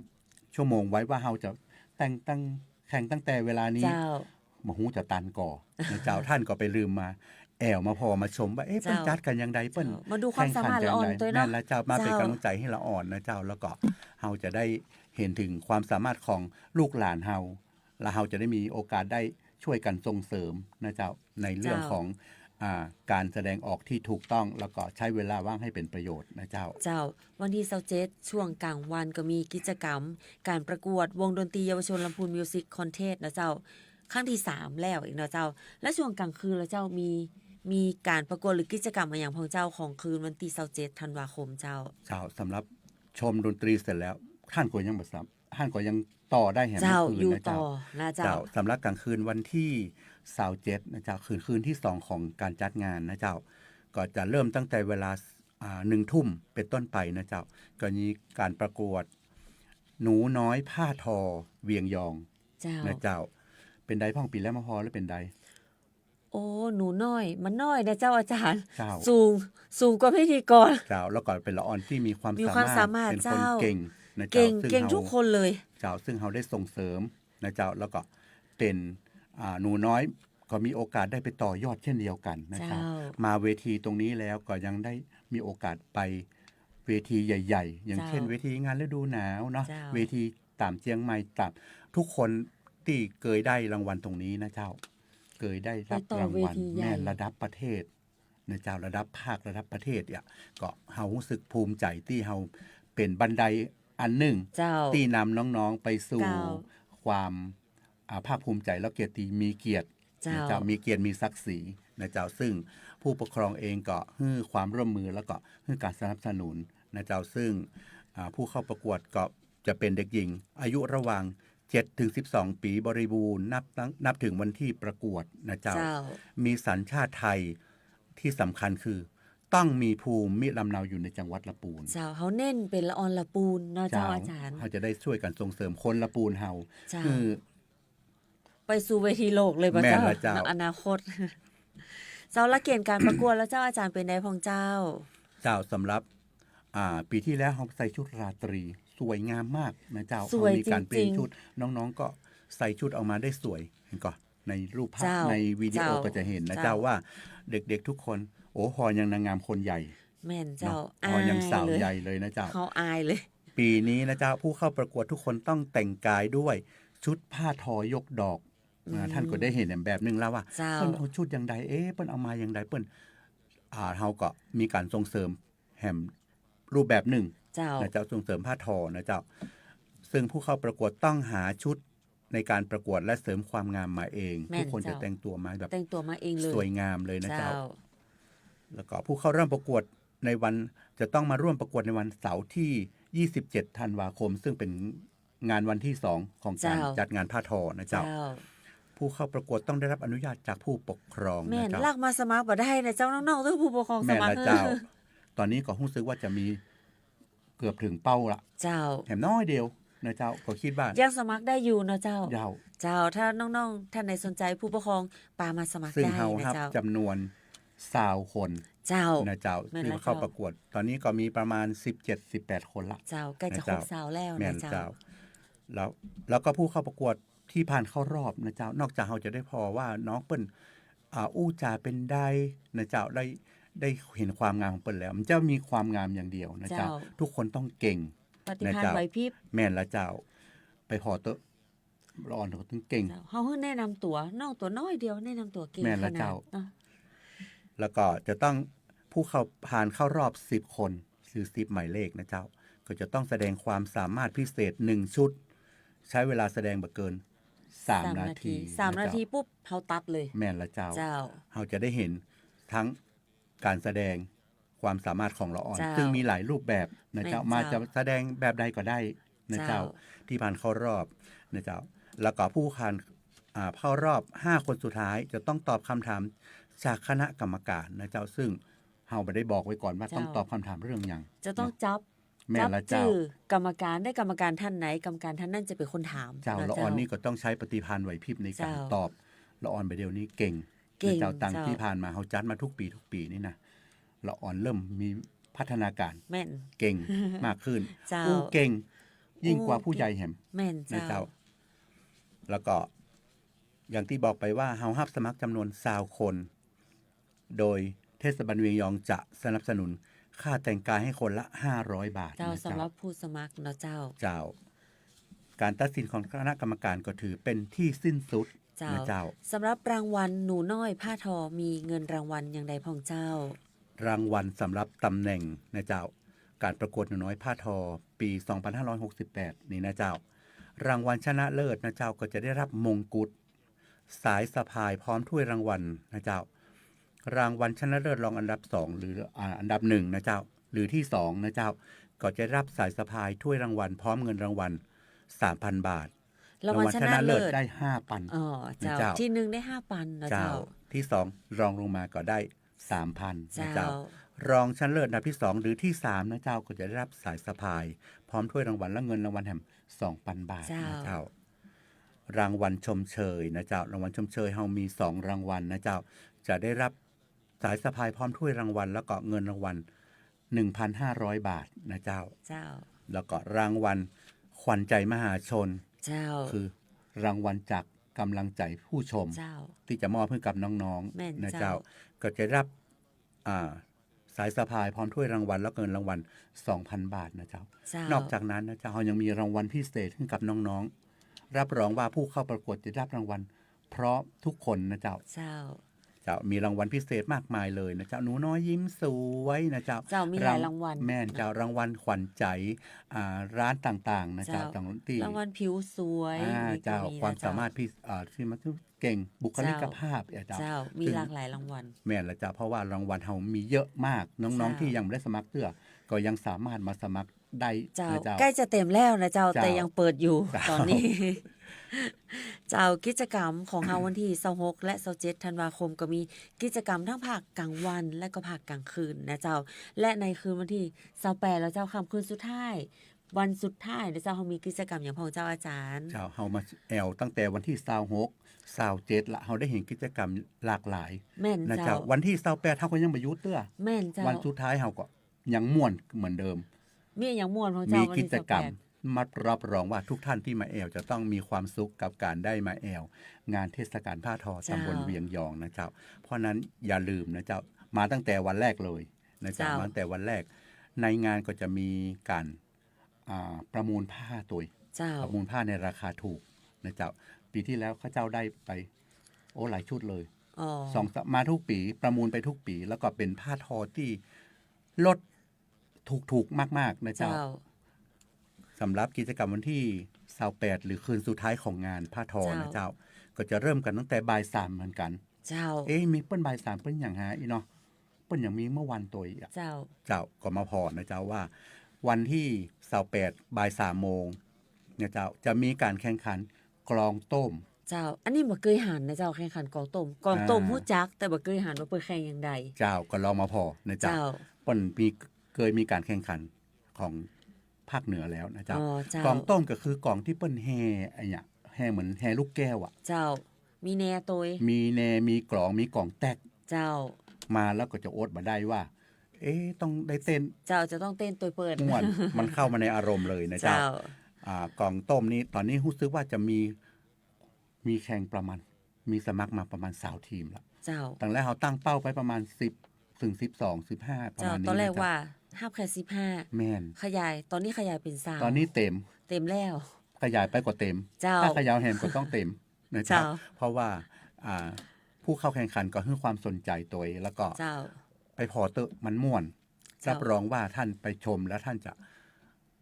ชั่วโมงไว้ว่าเฮาจะแต่งตั้ง แข่งตั้งแต่เวลานี้ เจ้า บ่ฮู้จะตันก่อ นะเจ้า ต้านก็ไปลืมมา แอ่วมาผ่อมาชมว่า เอ๊ะ เปิ้น เจ้า จัดกั๋นอย่างใด เปิ้น เจ้า มาดูความสามารถละอ่อนตวยเนาะ แข่งขันกั๋นอย่างใด แม่นแล้วเจ้า มาเป๋นก๋ำลังใจ๋หื้อละอ่อนนะเจ้า แล้วก็เฮาจะได้เห็นเถิงความสามารถของลูกหลานเฮา แล้วเฮาจะได้มีโอกาสได้ช่วยกั๋นส่งเสริมนะเจ้า ในเรื่อง เจ้า ของ อ่า การแสดงออกที่ถูกต้อง แล้วก็ใช้เวลาว่างให้เป๋นประโยชน์นะเจ้า เจ้า วันตี้ซาวเจ็ด ช่วงกลางวันก็มีกิจกรรม การประกวดวงดนตรีเยาวชนลำพูนมิวสิกคอนเทสต์นะเจ้า ครั้งตี้สามแล้วอีกเนาะเจ้า และช่วงกลางคืนล่ะเจ้า มี มีการประกวดหรือกิจกรรมอะหยังพ่องเจ้า ของคืนวันตี้ซาวเจ็ดธันวาคมเจ้า เจ้า สำหรับชมดนตรีเสร็จแล้ว ต้านก็ยังบ่สาม ต้านก็ยังต่อได้แหม เจ้า คืนนะเจ้า อยู่ต่อนะเจ้า เจ้า สำหรับกลางคืนวันตี้ซาวเจ็ดนะเจ้า คืน คืนตี้สองของการจัดงานนะเจ้า ก็จะเริ่มตั้งแต่เวลา อ่า หนึ่งทุ่มเป๋นต้นไปนะเจ้า ก็มีการประกวดหนูน้อยผ้าทอเวียงยอง เจ้า นะเจ้า เป๋นใดพ่อง ปี๋แล้วมาผ่อแล้วเป๋นใด โอ้ หนูน้อย มันน้อยนะเจ้าอาจารย์ เจ้า สูง สูงกว่าพิธีกร เจ้า แล้วก็เป๋นละอ่อนตี้มีความ มีความสามารถ สามารถ เป๋นคน เจ้า เก่งนะเจ้า เก่ง ซึ่ง เก่ง เฮา ทุกคนเลย เจ้า ซึ่งเฮาได้ส่งเสริมนะเจ้า แล้วก็เป๋น อ่า หนูน้อยก็มีโอกาสได้ไปต่อยอดเช่นเดียวกั๋นนะเจ้า เจ้า มาเวทีตรงนี้แล้วก็ยังได้มีโอกาสไปเวทีใหญ่ๆ อย่างเช่น เจ้า เวทีงานฤดูหนาวเนาะ เจ้า เวทีต๋ามเจียงใหม่ ต๋าม ทุกคนตี้เกยได้รางวัลตรงนี้นะเจ้า เกยได้รับรางวัล ไปต่อเวทีใหญ่ แม่นระดับประเทศนะเจ้า ระดับภาค ระดับประเทศเนี่ย ก็เฮาฮู้สึกภูมิใจ๋ตี้เฮาเป๋นบันไดอันนึ่ง เจ้า ตี้นำน้องๆ ไปสู่ เจ้า ความ อ่า ภาคภูมิใจ๋ แล้วเกียรติ มีเกียรติ เจ้า นะเจ้า มีเกียรติ มีศักดิ์ศรีนะเจ้า ซึ่งผู้ปกครองเองก็หื้อความร่วมมือ แล้วก็หื้อการสนับสนุนนะเจ้า ซึ่ง อ่า ผู้เข้าประกวดก็จะเป๋นเด็กหญิง อายุระหว่าง เจ็ดถึงสิบสองปี๋บริบูรณ์ นับตั้ง นับเถิงวันตี้ประกวดนะเจ้า เจ้า มีสัญชาติไทย ตี้สำคัญคือต้องมีภูมิลำเนาอยู่ในจังหวัดละปูน เจ้า เฮาเน้นเป๋นละอ่อนละปูนเนาะเจ้า เจ้า อาจารย์ เฮาจะได้ช่วยกั๋นส่งเสริมคนละปูนเฮา เจ้า คือ ไปสู่เวทีโลกเลยบ่เจ้า แม่นแล้วเจ้า ในอนาคต เจ้า ละเกณฑ์การประกวดแล้วเจ้า อาจารย์เป๋นใดพ่องเจ้า เจ้า สำหรับ อ่า ปี๋ตี้แล้วเฮาใส่ชุดราตรีสวยงามมากนะเจ้า สวย เฮามีการเปลี่ยน จริงๆ ชุด น้องๆ ก็ใส่ชุดออกมาได้สวย เห็นก่อ ในรูปภาพ เจ้า ในวิดีโอ เจ้า ก็จะเห็นนะ เจ้า เจ้า ว่าเด็กๆ ทุกคน โอ้ ผ่อยังนางงามคนใหญ่ แม่นเจ้า เนาะ ผ่อยังสาวใหญ่เลยนะเจ้า อายเลย เฮาอายเลย ปี๋นี้นะเจ้า ผู้เข้าประกวดทุกคนต้องแต่งกายด้วยชุดผ้าทอยกดอก อืม อ่า ท่านก็ได้หันแหมแบบนึ่งแล้วว่า เจ้า เปิ้นเอาชุดอย่างใด เอ๊ะ เปิ้นเอามาอย่างใด เปิ้น อ่า เฮาก็มีก๋านส่งเสริมแหมรูปแบบนึ่ง เจ้า นะเจ้า ส่งเสริมผ้าทอนะเจ้า ซึ่งผู้เข้าประกวดต้องหาชุดในการประกวดและเสริมความงามมาเอง แม่น ทุกคนจะ เจ้า แต่งตั๋วมาแบบ แต่งตั๋วมาเองเลย สวยงามเลยนะเจ้า เจ้า แล้วก็ผู้เข้าร่วมประกวดในวัน จะต้องมาร่วมประกวดในวันเสาร์ที่ยี่สิบเจ็ดธันวาคม ซึ่งเป๋นงานวันที่สองของก๋าน เจ้า จัดงานผ้าทอนะเจ้า เจ้า ผู้เข้าประกวดต้องได้รับอนุญาตจากผู้ปกครองนะเจ้า แม่น ลักมาสมัครบ่ได้นะเจ้า น้องๆ ต้องผู้ปกครองสมัคร แม่นละเจ้า ต๋อนนี้ก็ฮู้สึกว่าจะมีเกือบเถิงเป้าละ เจ้า แหมน้อยเดียวนะเจ้า ก็กึ๊ดว่า ยังสมัครได้อยู่เนาะเจ้า เจ้า เจ้า ถ้าน้องๆ ท่านใดสนใจ๋ผู้ปกครองปามาสมัครได้นะเจ้า ซึ่งเฮาฮับจ๋ำนวนซาวคน เจ้า นะเจ้า แม่นละ ซึ่งเข้า เจ้า ประกวด ต๋อนนี้ก็มีประมาณสิบเจ็ด สิบแปดคนละ เจ้า ใก้จะ นะเจ้า ครบซาวแล้วนะเจ้า แม่นเจ้า แล้ว แล้วก็ผู้เข้าประกวดตี้ผ่านเข้ารอบนะเจ้า นอกจากเฮาจะได้ผ่อว่าน้องเปิ้น อ่า อู้จ๋าเป๋นใดนะเจ้า ได้ ได้หันความงามของเปิ้นแล้ว มันจะมีความงามอย่างเดียวนะเจ้า เจ้า ทุกคนต้องเก่ง ปฏิภาณ นะเจ้า ไหวพริบ แม่นละเจ้า ไปผ่อเต๊อะ ละอ่อนก็ต้องเก่ง เจ้า เฮาหื้อแนะนำตั๋ว น้องตั๋วน้อยเดียว แนะนำตั๋วเก่ง แม่นละเจ้า ขนาด อ่ะ แล้วก็จะต้องผู้เข้า ผ่านเข้ารอบสิบคน คือสิบหมายเลขนะเจ้า ก็จะต้องแสดงความสามารถพิเศษหนึ่งชุด ใช้เวลาแสดงบ่เกินสาม สาม นาที นาที นะเจ้า สามนาทีปุ๊บ เฮาตัดเลย แม่นละเจ้า เจ้า เฮาจะได้หันทั้งก๋านแสดงความสามารถของละอ่อน เจ้า ซึ่งมีหลายรูปแบบนะเจ้า แม่นเจ้า มาจะแสดงแบบใดก็ได้นะเจ้า เจ้า ตี้ผ่านเข้ารอบนะเจ้า แล้วก็ผู้ผ่าน อ่า เข้ารอบห้าคนสุดท้ายจะต้องตอบคำถามจากคณะกรรมการนะเจ้า ซึ่งเฮาบ่ได้บอกไว้ก่อนว่า เจ้า ต้องตอบคำถามเรื่องหยัง จะต้อง นะ จับ แม่นละเจ้า จับจื้อกรรมการ ได้กรรมการท่านไหน กรรมการท่านนั้นจะเป๋นคนถาม เจ้า นะเจ้า ละอ่อนนี่ก็ต้องใช้ปฏิภาณไหวพริบในก๋าน เจ้า ตอบ ละอ่อนบ่าเดี่ยวนี้เก่ง เก่ง นะเจ้า ตั้ง เจ้า ตี้ผ่านมาเฮาจัดมาทุกปี๋ทุกปี๋นี่นะ ละอ่อนเริ่มมีพัฒนาการ แม่น เก่งมากขึ้น เจ้า อู้เก่ง ยิ่งกว่าผู้ใหญ่แหม แม่น นะเจ้า เจ้า แล้วก็อย่างตี้บอกไปว่าเฮาฮับสมัครจ๋ำนวนซาวคน โดยเทศบาลเวียงยองจะสนับสนุนค่าแต่งกายให้คนละห้าร้อยบาท เจ้า นะเจ้า สำหรับผู้สมัครเนาะเจ้า เจ้า ก๋านตัดสินของคณะกรรมการก็ถือเป๋นตี้สิ้นสุด เจ้า นะเจ้า สำหรับรางวัลหนูน้อยผ้าทอมีเงินรางวัลอย่างใดพ่องเจ้า รางวัลสำหรับตำแหน่งนะเจ้า ก๋านประกวดหนูน้อยผ้าทอปี๋สองพันห้าร้อยหกสิบแปดนี้นะเจ้า รางวัลชนะเลิศนะเจ้า ก็จะได้รับมงกุฎ สายสะพายพร้อมถ้วยรางวัลนะเจ้า รางวัลชนะเลิศรองอันดับสอง หรือ อ่า อันดับหนึ่งนะเจ้า หรือตี้สองนะเจ้า ก็จะได้รับสายสะพายถ้วยรางวัลพร้อมเงินรางวัลสามพันบาท รางวัลชนะเลิศ รางวัลชนะเลิศได้ห้าพัน อ๋อ เจ้า นะเจ้า ตี้หนึ่งได้ห้าพันนะเจ้า เจ้า ตี้สองรองลงมาก็ได้สามพันนะเจ้า เจ้า รองชนะเลิศอันดับตี้สองหรือตี้สามนะเจ้า ก็จะได้รับสายสะพายพร้อมถ้วยรางวัลและเงินรางวัลแหมสองพันบาท เจ้า นะเจ้า รางวัลชมเชยนะเจ้า รางวัลชมเชยเฮามีสองรางวัลนะเจ้า จะได้รับสายสะพายพร้อมถ้วยรางวัล แล้วก็เงินรางวัลหนึ่งพันห้าร้อยบาทนะเจ้า เจ้า แล้วก็รางวัลขวัญใจมหาชน เจ้า คือรางวัลจากกำลังใจผู้ชม เจ้า ตี้จะมอบหื้อกับน้องๆ แม่น นะเจ้า เจ้า ก็จะได้รับ อ่า สายสะพายพร้อมถ้วยรางวัลและเงินรางวัลสองพันบาทนะเจ้า เจ้า นอกจากนั้นนะเจ้า เฮายังมีรางวัลพิเศษหื้อกับน้องๆ รับรองว่าผู้เข้าประกวดจะได้รับรางวัลพร้อมทุกคนนะเจ้า เจ้า เจ้า มีรางวัลพิเศษมากมายเลยนะเจ้า หนูน้อยยิ้มสวยนะเจ้า เจ้า มีหลายรางวัล แม่นเจ้า รางวัลขวัญใจ อ่า ร้านต่างๆ นะเจ้า เจ้า ต่างตี้ รางวัลผิวสวย อ่า นี่ก็ เจ้า มีนะ ความสามารถ เจ้า พิ อ่า ที่มันเก่ง บุคลิกภาพ เจ้า อ่ะเจ้า เจ้า มี ซึ่ง หลากหลายรางวัล แม่นละเจ้า เพราะว่ารางวัลเฮามีเยอะมาก น้องๆ เจ้า ตี้ยังบ่ได้สมัครเตื้อ ก็ยังสามารถมาสมัครได้ เจ้า นะเจ้า ใก้จะเต็มแล้วนะเจ้า เจ้า แต่ยังเปิดอยู่ เจ้า ต๋อนนี้ เจ้า กิจกรรมของเฮาวันตี้ซาวหกและซาวเจ็ดธันวาคมก็มีกิจกรรมทั้งภาคก๋างวันและก็ภาคก๋างคืนนะเจ้า และในคืนวันตี้ซาวแปดแล้วเจ้า ค่ำคืนสุดท้าย วันสุดท้ายนะเจ้า เฮามีกิจกรรมหยังพ่องเจ้าอาจ๋ารย์ เจ้า เฮามาแอ่วตั้งแต่วันตี้ซาวหก ซาวเจ็ดละ เฮาได้หันกิจกรรมหลากหลาย แม่น นะเจ้า เจ้า วันตี้ซาวแปดเฮาก็ยังบ่หยุดเตื้อ แม่นเจ้า วันสุดท้ายเฮาก็ยังม่วนเหมือนเดิม มีหยังม่วนพ่องเจ้า มีกิจกรรม วันตี้ซาวแปด มารับรองว่าทุกท่านตี้มาแอ่วจะต้องมีความสุขกับก๋านได้มาแอ่วงานเทศกาลผ้าทอ เจ้า ตำบลเวียงยองนะเจ้า เพราะนั้นอย่าลืมนะเจ้า มาตั้งแต่วันแรกเลยนะเจ้า เจ้า มาตั้งแต่วันแรก ในงานก็จะมีก๋าน อ่า ประมูลผ้าตวย เจ้า ประมูลผ้าในราคาถูกนะเจ้า ปี๋ตี้แล้วข้าเจ้าได้ไป โอ้ หลายชุดเลย อ๋อ สองสาม มาทุกปี๋ ประมูลไปทุกปี๋ แล้วก็เป๋นผ้าทอตี้ลดถูกๆ มากๆ นะเจ้า เจ้า สำหรับกิจกรรมวันตี้ซาวแปด หรือคืนสุดท้ายของงานผ้าทอนะเจ้า เจ้า ก็จะเริ่มกั๋นตั้งแต่บ่ายสามเหมือนกั๋น เจ้า เอ๊ะ มีเปิ้นบ่ายสามเปิ้นหยังฮะ อี้เนาะ เปิ้นยังมีเมื่อวันตวยอีกอะ เจ้า เจ้า ก็มาผ่อนะเจ้าว่า วันตี้ซาวแปด บ่ายสามโมงนะเจ้า จะมีก๋านแข่งขันกลองต้ม เจ้า อันนี้บ่เกยหันนะเจ้า แข่งขันกลองต้ม กลองต้ม อ่า ฮู้จัก แต่บ่เกยหันว่าเปิ้นแข่งอย่างใด เจ้า ก็ลองมาผ่อนะเจ้า เจ้า เปิ้นมี เกยมีก๋านแข่งขันของภาคเหนือแล้วนะเจ้า อ๋อ เจ้า กลองต้มก็คือกลองตี้เปิ้นแห่ อะหยัง แห่เหมือนแห่ลูกแก้วอะ เจ้า มีแนตวย มีแน มีกลอง มีก๋องแต๊ก เจ้า มาแล้วก็จะอดบ่ได้ว่า เอ๊ะ ต้องได้เต้น เจ้า จะต้องเต้นตวยเปิ้น ม่วน มันเข้ามาในอารมณ์เลยนะเจ้า เจ้า อ่า กลองต้มนี่ ต๋อนนี้ฮู้สึกว่าจะมี มีแข่งประมาณ มีสมัครมาประมาณซาวทีมละ เจ้า ตั้งแต่เฮาตั้งเป้าไปประมาณสิบ ถึงสิบสอง สิบห้า ประมาณนี้นะเจ้า เจ้า ต๋อนแรกว่าฮับแค่สิบห้า แม่น ขยาย ต๋อนนี้ขยายเป๋นซาว ต๋อนนี้เต็ม เต็มแล้ว ขยายไปก็เต็ม เจ้า ถ้าขยายแหมก็ต้องเต็มนะเจ้า เจ้า เพราะว่า อ่า ผู้เข้าแข่งขันก็หื้อความสนใจ๋ตวย แล้วก็ เจ้า ไปผ่อเต๊อะ มันม่วน เจ้า รับรองว่าท่านไปชมแล้วท่านจะ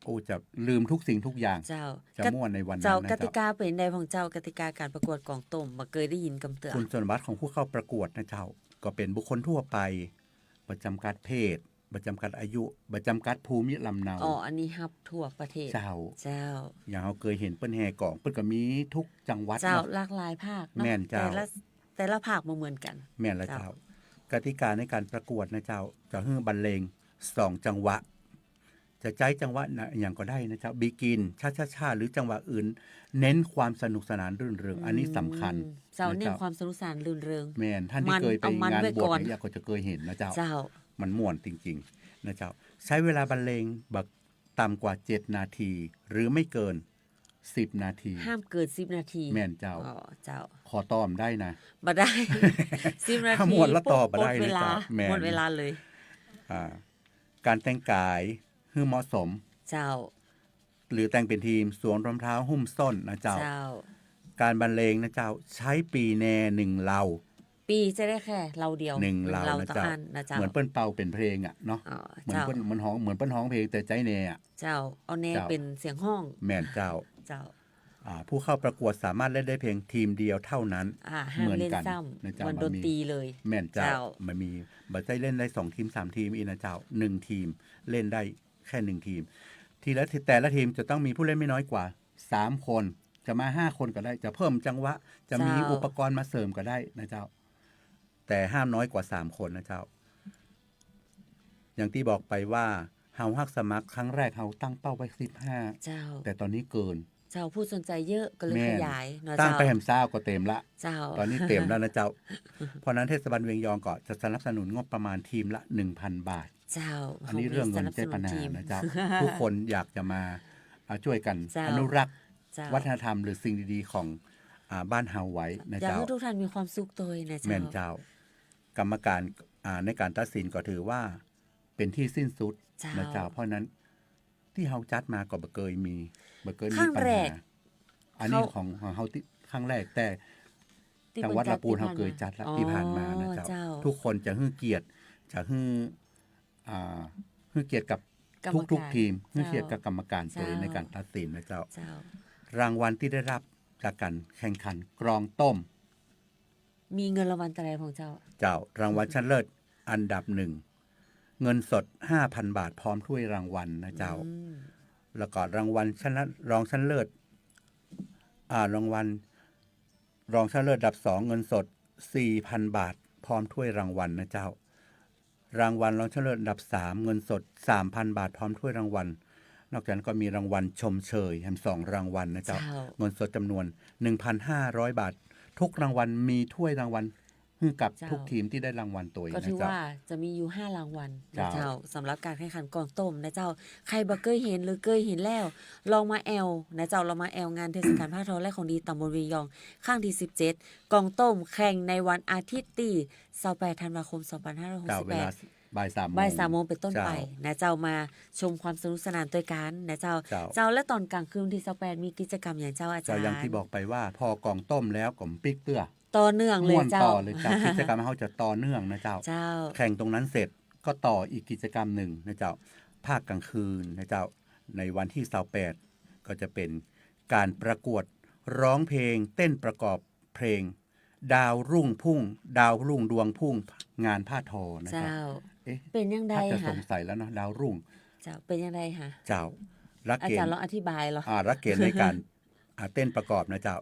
โอ้ จะลืมทุกสิ่งทุกอย่าง เจ้า จะม่วนในวันนั้นนะเจ้า เจ้า กติกาเป๋นใดพ่องเจ้า กติกาก๋านประกวดกลองต้ม บ่เกยได้ยินกำเตื้อ คุณสมบัติของผู้เข้าประกวดนะเจ้า ก็เป๋นบุคคลทั่วไป บ่จ๋ำกัดเพศ บ่จ๋ำกัดอายุ บ่จ๋ำกัดภูมิลำเนา อ๋อ อันนี้ฮับทั่วประเทศ เจ้า เจ้า อย่างเฮาเกยหันเปิ้นแห่กลอง เปิ้นก็มีทุกจังหวัด เจ้า เนาะ หลากหลายภาคเนาะ แม่นเจ้า แต่ละ แต่ละภาคบ่เหมือนกั๋น แม่นแล้วเจ้า เจ้า กติกาในก๋านประกวดนะเจ้า จะหื้อบรรเลงสองจังหวะ จะใจ๊จังหวะอะหยังก็ได้นะเจ้า begin ช้าๆๆ หรือจังหวะอื่น เน้นความสนุกสนานรื่นเริง อันนี้สำคัญ อืม เจ้า นะเจ้า เน้นความสนุกสนานรื่นเริง แม่น ท่านตี้เกยไปงานบวชเนี่ย มันเอามันไว้ก่อน ก็จะเกยหันนะเจ้า เจ้า มันม่วนจริงๆ นะเจ้า ใช้เวลาบรรเลงบ่ต่ำกว่าเจ็ดนาที หรือไม่เกินสิบนาที ห้ามเกินสิบนาที แม่นเจ้า อ๋อ เจ้า ขอต่อบ่ได้นะ บ่ได้ สิบนาที ห้ามม่วนแล้วต่อบ่ได้นะเจ้า หมดเวลา แม่น หมดเวลาเลย อ่า ก๋านแต่งก๋ายหื้อเหมาะสม เจ้า หรือแต่งเป๋นทีม สวมรองเท้าหุ้มส้นนะเจ้า เจ้า ก๋านบรรเลงนะเจ้า ใจ๊ปี่แนหนึ่งเลา ปี่จะได้แค่เลาเดียว หนึ่งเลา หนึ่งเลา นะเจ้า ต่ออันนะเจ้า เหมือนเปิ้นเป่าเป๋นเพลงอะเนาะ อ๋อ เหมือนเปิ้น เจ้า เหมือนฮ้อง เหมือนเปิ้นฮ้องเพลงแต่ใจ๊แนอะ เจ้า เอาแน เจ้า เป๋นเสียงฮ้อง แม่นเจ้า เจ้า อ่า ผู้เข้าประกวดสามารถเล่นได้เพียงทีมเดียวเท่านั้น อ่า ห้ามเล่นซ้ำ เหมือนกั๋นนะเจ้า เหมือนดนตรีเลย แม่นเจ้า เจ้า บ่มี บ่ใจ้เล่นได้สองทีมสามทีมอี้นะเจ้า หนึ่งทีม เล่นได้แค่หนึ่งทีม ทีละ แต่ละทีมจะต้องมีผู้เล่นไม่น้อยกว่าสามคน จะมาห้าคนก็ได้ จะเพิ่มจังหวะ จะมี เจ้า อุปกรณ์มาเสริมก็ได้นะเจ้า แต่ห้ามน้อยกว่าสามคนนะเจ้า อย่างตี้บอกไปว่า เฮาฮักสมัครครั้งแรกเฮาตั้งเป้าไว้สิบห้า เจ้า แต่ต๋อนนี้เกิน เจ้า ผู้สนใจ๋เยอะก็เลย แม่น ขยายเนาะ ตั้งไป เจ้า แหมซาวก็เต็มละ เจ้า ต๋อนนี้เต็มแล้วนะเจ้า เพราะฉะนั้นเทศบาลเวียงยองก็จะสนับสนุนงบประมาณทีมละหนึ่งพันบาท เจ้า อันนี้เรื่องเงินบ่ใจ้ปัญหานะเจ้า ของมีสนับสนุนทีม ทุกคนอยากจะมา อ่า ช่วยกั๋น เจ้า อนุรักษ์ เจ้า วัฒนธรรมหรือสิ่งดีๆ ของ อ่า บ้านเฮาไว้นะเจ้า อยากหื้อทุกท่านมีความสุขตวยนะเจ้า แม่นเจ้า กรรมการ อ่า ในก๋านตัดสินก็ถือว่าเป๋นตี้สิ้นสุด เจ้า นะเจ้า เพราะฉะนั้นตี้เฮาจัดมาก็บ่เกยมี บ่เกยมีปัญหา ครั้งแรก อันนี้ เขา ของ ของเฮาตี้ครั้งแรก แต่ ตี้ จังหวัดละปูน เปิ้นจัด เฮาเกยจัดละ อ๋อ ตี้ผ่านมานะเจ้า เจ้า ทุกคนจะหื้อเกียรติ จะหื้อ อ่า หื้อเกียรติกับ กรรมการ ทุกๆ ทีม หื้อเกียรติกับกรรมการ เจ้า ตวยในก๋านตัดสินนะเจ้า เจ้า รางวัลตี้ได้ฮับจากก๋านแข่งขันกลองต้ม มีเงินรางวัลเต้าใดพ่องเจ้า เจ้า รางวัลชนะเลิศอันดับหนึ่ง เงินสดห้าพันบาทพร้อมถ้วยรางวัลนะเจ้า อืม แล้วก็รางวัลชนะ รองชนะเลิศ อ่า รางวัลรองชนะเลิศอันดับสอง เงินสดสี่พันบาทพร้อมถ้วยรางวัลนะเจ้า รางวัลรองชนะเลิศอันดับสาม เงินสดสามพันบาทพร้อมถ้วยรางวัล นอกจากนั้นก็มีรางวัลชมเชยแถมสองรางวัลนะเจ้า เจ้า เงินสดจ๋ำนวนหนึ่งพันห้าร้อยบาท ทุกรางวัลมีถ้วยรางวัลหื้อกับ เจ้า ทุกทีมตี้ได้รางวัลตวยนะเจ้า ก็ถือว่าจะมีอยู่ห้ารางวัลนะเจ้า เจ้า สำหรับก๋านแข่งขันกลองต้มนะเจ้า ใผบ่เกยหันหรือเกยหันแล้ว ลองมาแอ่วนะเจ้า ลองมาแอ่วงานเทศกาลผ้าทอและของดีต๋ำบลเวียงยอง ครั้งตี้สิบเจ็ด กลองต้มแข่งในวันอาทิตย์ตี้ซาวแปดธันวาคมสองพันห้าร้อยหกสิบแปด เจ้า เวลา บ่ายสามโมง บ่ายสามโมงเป๋นต้นไป เจ้า นะเจ้า มาชมความสนุกสนานตวยกั๋นนะเจ้า เจ้า เจ้า และต๋อนก๋างคืนตี้ซาวแปดมีกิจกรรมหยังเจ้าอาจ๋ารย์ เจ้า อย่างตี้บอกไปว่า ผ่อกล่องต้มแล้วก็บ่ปิ๊กเตื้อ ต่อเนื่องเลยเจ้า ม่วนต่อเลยเจ้า กิจกรรมเฮาจะต่อเนื่องนะเจ้า เจ้า แข่งตรงนั้นเสร็จก็ต่ออีกกิจกรรมนึ่งนะเจ้า ภาคกลางคืนนะเจ้า ในวันตี้ซาวแปด ก็จะเป๋นก๋านประกวดฮ้องเพลง เต้นประกอบเพลง ดาวรุ่งพุ่ง ดาวรุ่งดวงพุ่ง งานผ้าทอนะเจ้า เจ้า เอ๊ะ เป๋นอย่างใด ถ้าจะ คะ สงสัยแล้วเนาะ ดาวรุ่ง เจ้า เป๋นอย่างใดคะ เจ้า หลักเก๋ณฑ์ อาจ๋ารย์ลองอธิบายลอ อ่า หลักเก๋ณฑ์ในก๋าน อ่า เต้นประกอบนะเจ้า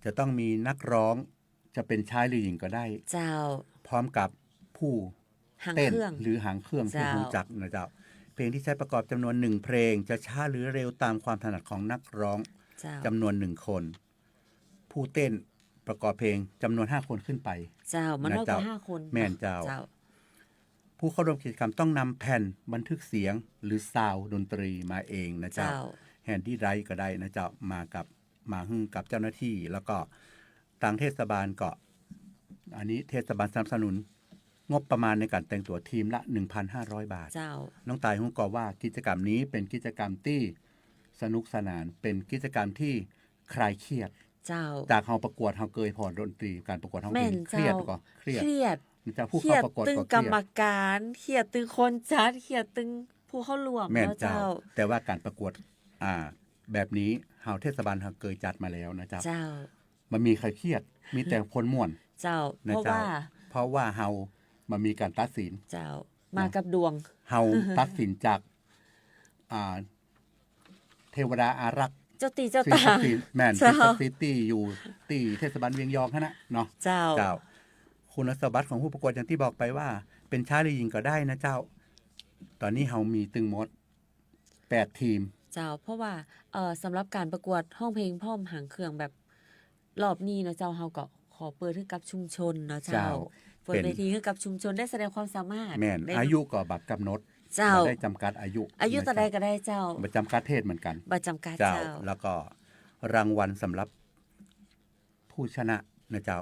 จะต้องมีนักฮ้อง จะเป๋นชายหรือหญิงก็ได้ เจ้า พร้อมกับผู้ หางเครื่อง เต้นหรือหางเครื่องที่ เจ้า ฮู้จักนะเจ้า เพลงที่ใช้ประกอบจ๋ำนวนหนึ่งเพลง จะช้าหรือเร็วต๋ามความถนัดของนักฮ้อง เจ้า จ๋ำนวนหนึ่งคน ผู้เต้นประกอบเพลงจ๋ำนวนห้าคนขึ้นไป เจ้า มัน นะเจ้า น้อยกว่าห้าคน แม่นเจ้า เจ้า ผู้เข้าร่วมกิจกรรมต้องนำแผ่นบันทึกเสียงหรือซาวด์ดนตรีมาเองนะเจ้า เจ้า แฮนดี้ไดรฟ์ก็ได้นะเจ้า มากับ มาหื้อกับเจ้าหน้าตี้ แล้วก็ตางเทศบาลก็ อันนี้เทศบาลสนับสนุนงบประมาณในก๋านแต่งตั๋วทีมละ หนึ่งพันห้าร้อย บาท เจ้า น้องตายฮู้ก่อว่ากิจกรรมนี้เป๋นกิจกรรมตี้สนุกสนาน เป๋นกิจกรรมที่คลายเครียด เจ้า จากเฮาประกวด เฮาเกยผ่อดนตรี ก๋านประกวดฮ้องเพลง แม่นเจ้า เครียดก็เครียด เครียด นะเจ้า ผู้เข้าประกวดก็เครียด ตึงกรรมการ เครียดตึงคนจัด เครียดตึงผู้เข้าร่วม แม่นเจ้า เนาะเจ้า แต่ว่าก๋านประกวด อ่า แบบนี้เฮาเทศบาลเฮาเกยจัดมาแล้วนะเจ้า เจ้า บ่มีใผเครียด มีแต่คนม่วน เจ้า นะเจ้า เพราะว่า เพราะว่าเฮาบ่มีก๋านตัดสิน เจ้า เนาะ มากับดวง เฮาตัดสินจาก อ่า เทวดาอารักษ์ เจ้าตี้เจ้าตาง สิ่งศักดิ์สิทธิ์ แม่น เจ้า สิ่งศักดิ์สิทธิ์ตี้อยู่ตี้เทศบาลเวียงยองหั้นนะเนาะ เจ้า เจ้า คุณสมบัติของผู้ประกวดอย่างตี้บอกไปว่า เป๋นชายหรือหญิงก็ได้นะเจ้า ต๋อนนี้เฮามีตึงหมดแปดทีม เจ้า เพราะว่า เอ่อ สำหรับก๋านประกวดฮ้องเพลงพร้อมหางเครื่องแบบรอบนี้เนาะเจ้า เฮาก็ขอเปิดหื้อกับชุมชนเนาะเจ้า เจ้า เปิดเวทีหื้อกับชุมชนได้แสดงความสามารถ แม่น ได้ อายุก็บ่กำหนด เจ้า บ่ได้จ๋ำกัดอายุ อายุเต้าใดก็ได้เจ้า บ่จ๋ำกัดเพศเหมือนกั๋น บ่จ๋ำกัด เจ้า เจ้า แล้วก็รางวัลสำหรับผู้ชนะนะเจ้า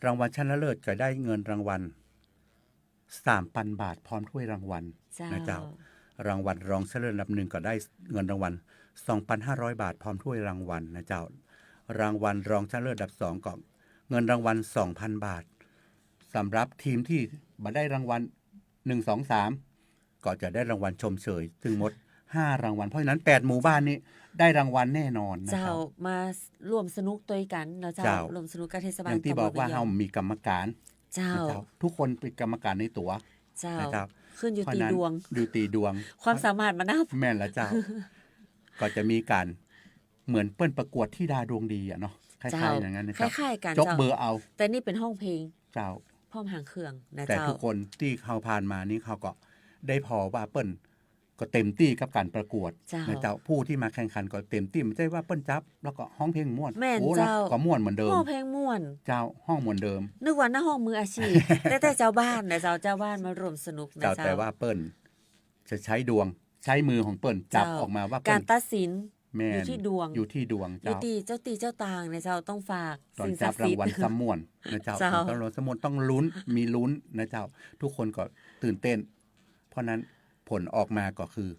รางวัลชนะเลิศก็ได้เงินรางวัล สามปันบาทพร้อมถ้วยรางวัล เจ้า นะเจ้า รางวัลรองชนะเลิศอันดับหนึ่งก็ได้เงินรางวัล สองปันห้าร้อยบาทพร้อมถ้วยรางวัลนะเจ้า รางวัลรองชนะเลิศอันดับสองก็เงินรางวัล สองปันบาท สำหรับทีมตี้บ่ได้รางวัล หนึ่ง สอง สาม ก็จะได้รางวัลชมเชย ตึงหมดห้ารางวัล เพราะฉะนั้นแปดหมู่บ้านนี้ได้รางวัลแน่นอนนะเจ้า เจ้า มาร่วมสนุกตวยกั๋นเนาะเจ้า เจ้า ร่วมสนุกกับเทศบาล อย่างตี้บอกว่า ตำบลเวียงยอง เฮามีกรรมการ เจ้า นะเจ้า ทุกคนเป๋นกรรมการในตั๋ว เจ้า นะเจ้า ขึ้นอยู่ตี้ดวง เพราะฉะนั้นอยู่ตี้ดวง ความสามารถบ่นับ แม่นละเจ้า ก็จะมีก๋านเหมือนเปิ้นประกวดธิดาดวงดีอะเนาะ คล้ายๆ เจ้า อย่างนั้นนะเจ้า คล้ายๆ กั๋น จก เจ้า เบอร์เอา แต่นี่เป๋นฮ้องเพลง เจ้า พร้อมหางเครื่องนะ แต่ เจ้า ทุกคนตี้เฮาผ่านมานี่เฮาก็ได้ผ่อว่าเปิ้น ก็เต็มตี้กับก๋านประกวด เจ้า นะเจ้า ผู้ตี้มาแข่งขันก็เต็มตี้ บ่ใจ้ว่าเปิ้นจับแล้วก็ฮ้องเพลงม่วน แม่น โอ้ เจ้า ก็ม่วนเหมือนเดิม ฮ้องเพลงม่วน เจ้า ฮ้องเหมือนเดิม นึกว่านักฮ้องมืออาชีพ แต่ แต่จาวบ้านนะเจ้า จาวบ้านมาร่วมสนุกนะ เจ้า เจ้า แต่ว่าเปิ้นจะใช้ดวง ใช้มือของเปิ้นจับ เจ้า ออกมาว่าเปิ้น ก๋านตัดสิน แม่น อยู่ตี้ดวง อยู่ตี้ดวง อยู่ เจ้า ตี้เจ้าตี้เจ้าตางนะเจ้า ต้องฝาก ต๋อน สิ่งศักดิ์สิทธิ์ จับรางวัลซ้ำม่วนนะเจ้า เจ้า ต๋อนจับรางวัลซ้ำม่วนต้องลุ้น มีลุ้นนะเจ้า ทุกคนก็ตื่นเต้น เพราะฉะนั้นผลออกมาก็คือ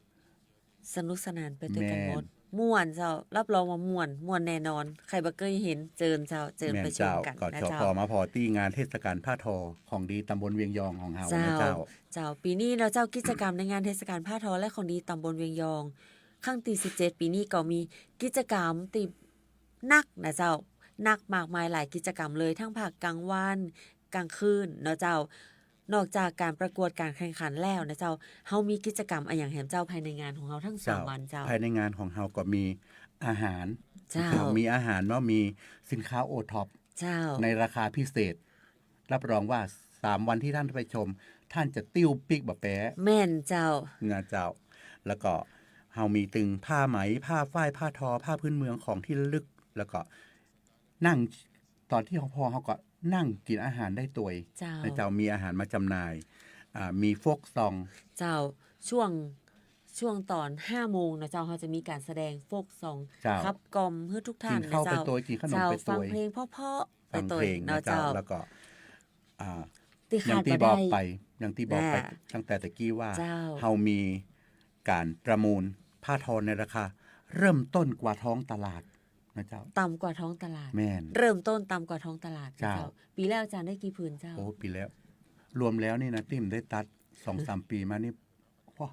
สนุกสนานไปตวยกั๋นหมด แม่น ม่วนเจ้า รับรองว่าม่วน ม่วนแน่นอน ใผบ่เกยหัน เจิญเจ้า เจิญ แม่น ไปชมกั๋น เจ้า ก็ นะ เจ้า ผ่อมาผ่อตี้งานเทศกาลผ้าทอของดีตำบลเวียงยองของเฮานะเจ้า เจ้า เจ้า ปี๋นี้เนาะเจ้า กิจกรรมในงานเทศกาลผ้าทอและของดีตำบลเวียงยอง ครั้งตี้สิบเจ็ด ปี๋นี้ก็มีกิจกรรมตี้หนักนะเจ้า หนักมากมายหลายกิจกรรมเลย ทั้งภาคกลางวัน กลางคืนเนาะเจ้า นอกจากก๋านประกวดก๋านแข่งขันแล้วนะเจ้า เฮามีกิจกรรมอะหยังแหมเจ้า ภายในงานของเฮาทั้งสอง เจ้า วันเจ้า ภายในงานของเฮาก็มีอาหาร เจ้า เจ้า มีอาหารเนาะ มีสินค้าโอท็อป เจ้า ในราคาพิเศษ รับรองว่าสามวันตี้ต้านไปชม ต้านจะติ้วปิ๊กบ่แป๊ แม่นเจ้า นะเจ้า แล้วก็เฮามีตึงผ้าไหม ผ้าฝ้าย ผ้าทอ ผ้าพื้นเมือง ของตี้ระลึก แล้วก็นั่ง ต๋อนตี้เฮาผ่อเฮาก็นั่งกิ๋นอาหารได้ตวย เจ้า นะเจ้า มีอาหารมาจ๋ำหน่าย อ่า มีโฟล์กซอง เจ้า ช่วง ช่วงต๋อนห้าโมงนะเจ้า เฮาจะมีก๋านแสดงโฟล์กซอง เจ้า ขับกล่อมหื้อทุกท่าน กิ๋นข้าวไปตวย นะเจ้า กิ๋นขนมไปตวย เจ้า ฟังเพลงเพราะๆ ไปตวย ฟังเพลงนะเจ้า เนาะเจ้า แล้วก็ อ่า ตี้ อย่างตี้บอกไป ขาดบ่ได้ อย่างตี้บอกไป น่ะ ตั้งแต่ตะกี้ว่า เจ้า เฮามีก๋านประมูลผ้าทอในราคาเริ่มต้นกว่าท้องตลาดนะเจ้า ต่ำกว่าท้องตลาด แม่น เริ่มต้นต่ำกว่าท้องตลาดนะเจ้า เจ้า ปี๋แล้วอาจ๋ารย์ได้กี่ผืนเจ้า โอ้ ปี๋แล้ว รวมแล้วนี่นะ ตี้ผมได้ตัดสองสามปี๋มานี่ โอ้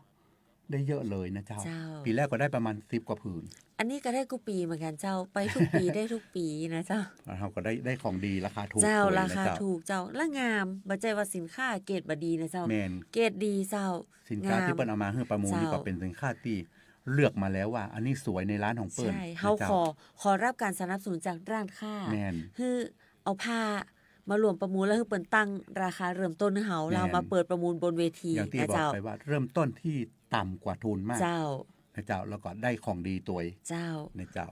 ได้เยอะเลยนะเจ้า เจ้า ปี๋แรกก็ได้ประมาณสิบกว่าผืน อันนี้ก็ได้กู้ปี๋เหมือนกั๋นเจ้า ไปกู้ปี๋ ได้กู้ปี๋นะเจ้า แล้วเฮาก็ได้ ได้ของดีราคาถูก เจ้า ด้วยนะเจ้า ราคาถูกเจ้า และงาม บ่ใจ้ว่าสินค้าเกรดบ่ดีนะเจ้า แม่น เกรดดีเจ้า สินค้าตี้ งาม เปิ้นเอามาหื้อประมูลนี่ เจ้า ก็เป๋นสินค้าตี้เลือกมาแล้วว่า อันนี้สวยในร้านของเปิ้น ใช่ นะเจ้า เฮาขอ ขอรับก๋านสนับสนุนจากร้านค้า แม่น หื้อเอาผ้า มาร่วมประมูล แล้วหื้อเปิ้นตั้งราคาเริ่มต้นหื้อเฮา แม่น แล้วมาเปิดประมูลบนเวที อย่างตี้ นะเจ้า บอกไปว่าเริ่มต้นตี้ต่ำกว่าทุนมาก เจ้า นะเจ้า แล้วก็ได้ของดีตวย เจ้า นะเจ้า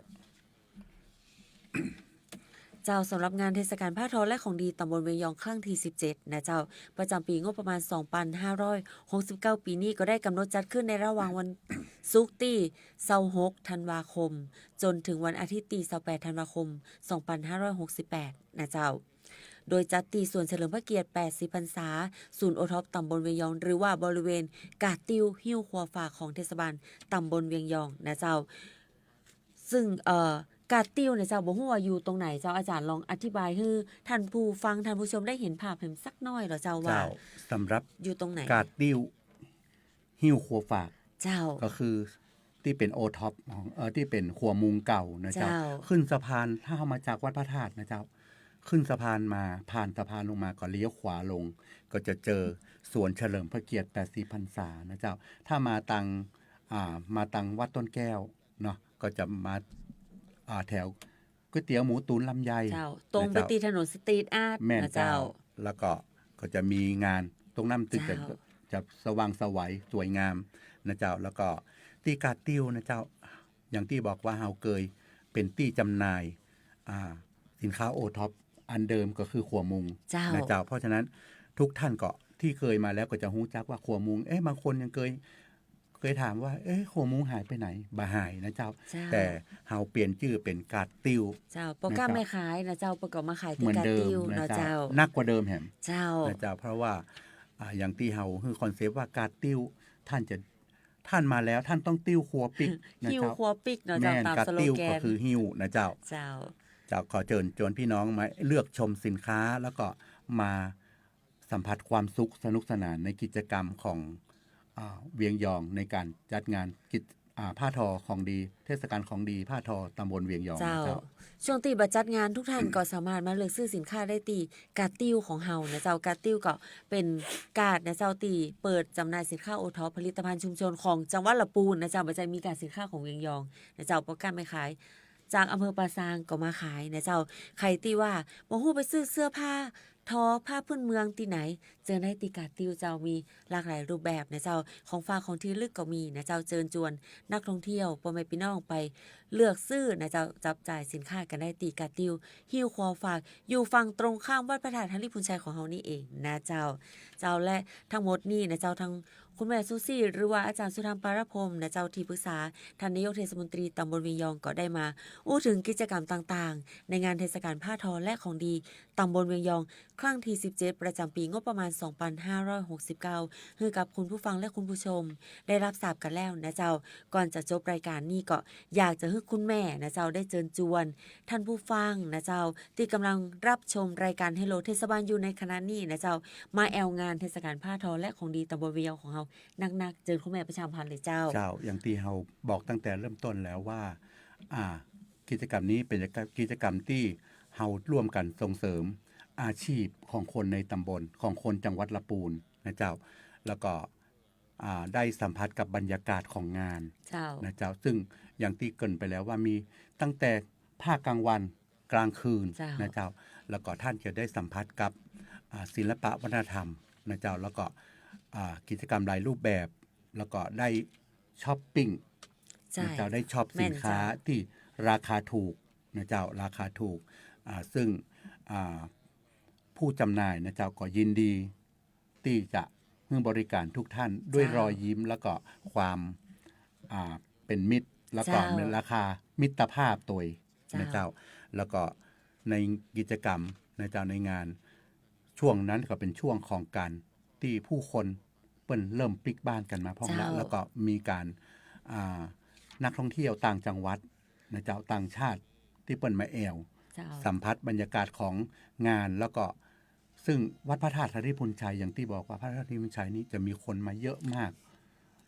เจ้า สำหรับงานเทศกาลผ้าทอและของดีต๋ำบลเวียงยองครั้งตี้สิบเจ็ดนะเจ้า ประจ๋ำปี๋งบประมาณสองปันห้าร้อยหกสิบเก้า ปี๋นี้ก็ได้ก๋ำหนดจัดขึ้นในระหว่างวันศุกร์ตี้ซาวหกธันวาคม จ๋นเถิงวันอาทิตย์ตี้ซาวแปดธันวาคม สองปันห้าร้อยหกสิบแปดนะเจ้า โดยจัดตี้สวนเฉลิมพระเกียรติแปดสิบพรรษา ศูนย์โอท็อปต๋ำบลเวียงยอง หรือว่าบริเวณกาดติ้วฮิ้วครัวฝากของเทศบาลต๋ำบลเวียงยองนะเจ้า ซึ่ง เอ่อ กาดติ้วเนี่ยเจ้า บ่ฮู้ว่าอยู่ตรงไหนเจ้า อาจ๋ารย์ลองอธิบายหื้อท่านผู้ฟัง ท่านผู้ชมได้หันภาพแหมสักหน้อยเหรอเจ้า ว่า เจ้า สำหรับ อยู่ตรงไหน กาดติ้ว ฮิ้วครัวฝาก เจ้า ก็คือตี้เป๋นโอท็อปของ เอ่อ ตี้เป๋นครัวมุงเก่านะเจ้า เจ้า ขึ้นสะพาน ถ้าเฮามาจากวัดพระธาตุนะเจ้า ขึ้นสะพานมา ผ่านสะพานลงมาก็เลี้ยวขวาลง ก็จะเจอสวนเฉลิมพระเกียรติแปดสิบพรรษานะเจ้า ถ้ามาตัง อ่า มาตังวัดต้นแก้วเนาะ ก็จะมา อ่า แถว ก๋วยเตี๋ยวหมูตุ๋นลำไย เจ้า ตรงไป นะเจ้า ตี้ถนนสตรีทอาร์ต แม่น นะเจ้า เจ้า แล้วก็ ก็จะมีงานตรงนั้นตี้จะ เจ้า จะสว่างไสวสวยงามนะเจ้า แล้วก็ตี้กาดติ้วนะเจ้า อย่างตี้บอกว่าเฮาเกยเป๋นตี้จำหน่าย อ่า สินค้าโอท็อปอันเดิมก็คือครัวมุง เจ้า นะเจ้า เพราะฉะนั้นทุกท่านก็ตี้เกยมาแล้วก็จะฮู้จักว่าครัวมุง เอ๊ะ บางคนยังเกย เกยถามว่า เอ๊ะ ครัวมุงหายไปไหน บ่หายนะเจ้า เจ้า แต่เฮาเปลี่ยนจื้อเป๋นกาดติ้ว เจ้า ป้อก้า นะเจ้า แม่ขายนะเจ้า เปิ้นก็มาขายตี้กาดติ้ว เหมือนเดิมนะ นะเจ้า เจ้า หนักกว่าเดิมแหม เจ้า นะเจ้า เพราะว่า อ่า อย่างตี้เฮาหื้อคอนเซปต์ว่ากาดติ้ว ท่านจะ ท่านมาแล้ว ท่านต้องติ้วครัวปิ๊กนะเจ้า หิ้วครัวปิ๊กเนาะเจ้า แม่น ต๋ามสโลแกน กาดติ้วก็คือหิ้วนะเจ้า เจ้า เจ้า ขอเจิญจวนพี่น้องมาเลือกชมสินค้า แล้วก็มา สัมผัสความสุขสนุกสนานในกิจกรรมของ อ่า เวียงยองในก๋านจัดงานกิจ อ่า ผ้าทอของดี เทศกาลของดีผ้าทอต๋ำบลเวียงยอง เจ้า นะเจ้า ช่วงตี้บ่จัดงานทุกท่านก็สามารถมาเลือกซื้อสินค้าได้ตี้กาดติ้วของเฮานะเจ้า กาดติ้วก็เป๋นกาดนะเจ้า ตี้เปิดจำหน่ายสินค้าโอท็อปผลิตภัณฑ์ชุมชนของจังหวัดละปูนนะเจ้า บ่ใจ้มีก๋านสินค้าของเวียงยองนะเจ้า ป้อก้าแม่ขาย จากอำเภอป่าซางก็มาขายนะเจ้า ใผตี้ว่าบ่ฮู้ไปซื้อเสื้อผ้าทอผ้าพื้นเมืองตี้ไหน เจิญได้ตี้กาดติ้วเจ้า มีหลากหลายรูปแบบนะเจ้า ของฝากของตี้ระลึกก็มีนะเจ้า เจิญจวนนักท่องเที่ยว ป้อแม่ปี้น้องไปเลือกซื้อนะเจ้า จับจ่ายสินค้ากั๋นได้ตี้กาดติ้ว หิ้วครัวฝาก อยู่ฝั่งตรงข้ามวัดพระธาตุหริภุญชัยของเฮานี่เองนะเจ้า เจ้า และทั้งหมดนี้นะเจ้า ทั้ง คุณแม่ซูซี่ หรือว่าอาจ๋ารย์สุธรรม ปาระพรหมนะเจ้า ตี้ปรึกษาท่านนายกเทศมนตรีต๋ำบลเวียงยอง ก็ได้มาอู้เถิงกิจกรรมต่างๆ ในงานเทศกาลผ้าทอและของดีต๋ำบลเวียงยอง ครั้งตี้สิบเจ็ด ประจ๋ำปี๋งบประมาณสองปันห้าร้อยหกสิบเก้า หื้อกับคุณผู้ฟังและคุณผู้ชมได้รับทราบกั๋นแล้วนะเจ้า ก่อนจะจบรายก๋านนี้ก็อยากจะหื้อคุณแม่นะเจ้า ได้เจิญจวนท่านผู้ฟังนะเจ้า ตี้ก่ำลังรับชมรายก๋านเฮลโลเทศบาลอยู่ในขณะนี้นะเจ้า มาแอ่วงานเทศกาลผ้าทอและของดีต๋ำบลเวียงยองของเฮา นักๆ เจิญคุณแม่ประชาสัมพันธ์เลยเจ้า เจ้า อย่างตี้เฮาบอกตั้งแต่เริ่มต้นแล้วว่า อ่า กิจกรรมนี้เป๋นกิจกรรมตี้เฮาร่วมกั๋นส่งเสริมอาชีพของคนในต๋ำบล ของคนจังหวัดละปูนนะเจ้า แล้วก็ อ่า ได้สัมผัสกับบรรยากาศของงาน เจ้า นะเจ้า ซึ่งอย่างตี้เกริ่นไปแล้วว่ามีตั้งแต่ภาคกลางวัน กลางคืน เจ้า นะเจ้า แล้วก็ท่านจะได้สัมผัสกับ อ่า ศิลปะวัฒนธรรมนะเจ้า แล้วก็ อ่า กิจกรรมหลายรูปแบบ แล้วก็ได้ช็อปปิ้ง ใช่ นะเจ้า ได้ช็อปสินค้า แม่นเจ้า ตี้ราคาถูกนะเจ้า ราคาถูก อ่า ซึ่ง อ่า ผู้จำหน่ายนะเจ้า ก็ยินดี ตี้จะหื้อบริการทุกท่านด้วย เจ้า รอยยิ้ม แล้วก็ความ อ่า เป๋นมิตร แล้วก็ เจ้า ในราคามิตรภาพตวย เจ้า นะเจ้า แล้วก็ในกิจกรรมนะเจ้า ในงาน ช่วงนั้นก็เป๋นช่วงของก๋านตี้ผู้คนเปิ้นเริ่มปิ๊กบ้านกั๋นมาพ่องละ เจ้า แล้วก็มีก๋าน อ่า นักท่องเที่ยวต่างจังหวัดนะเจ้า ต่างชาติตี้เปิ้นมาแอ่ว เจ้า สัมผัสบรรยากาศของงาน แล้วก็ ซึ่งวัดพระธาตุธริพุนชัย อย่างตี้บอกว่าพระธาตุธริพุนชัยนี้จะมีคนมาเยอะมาก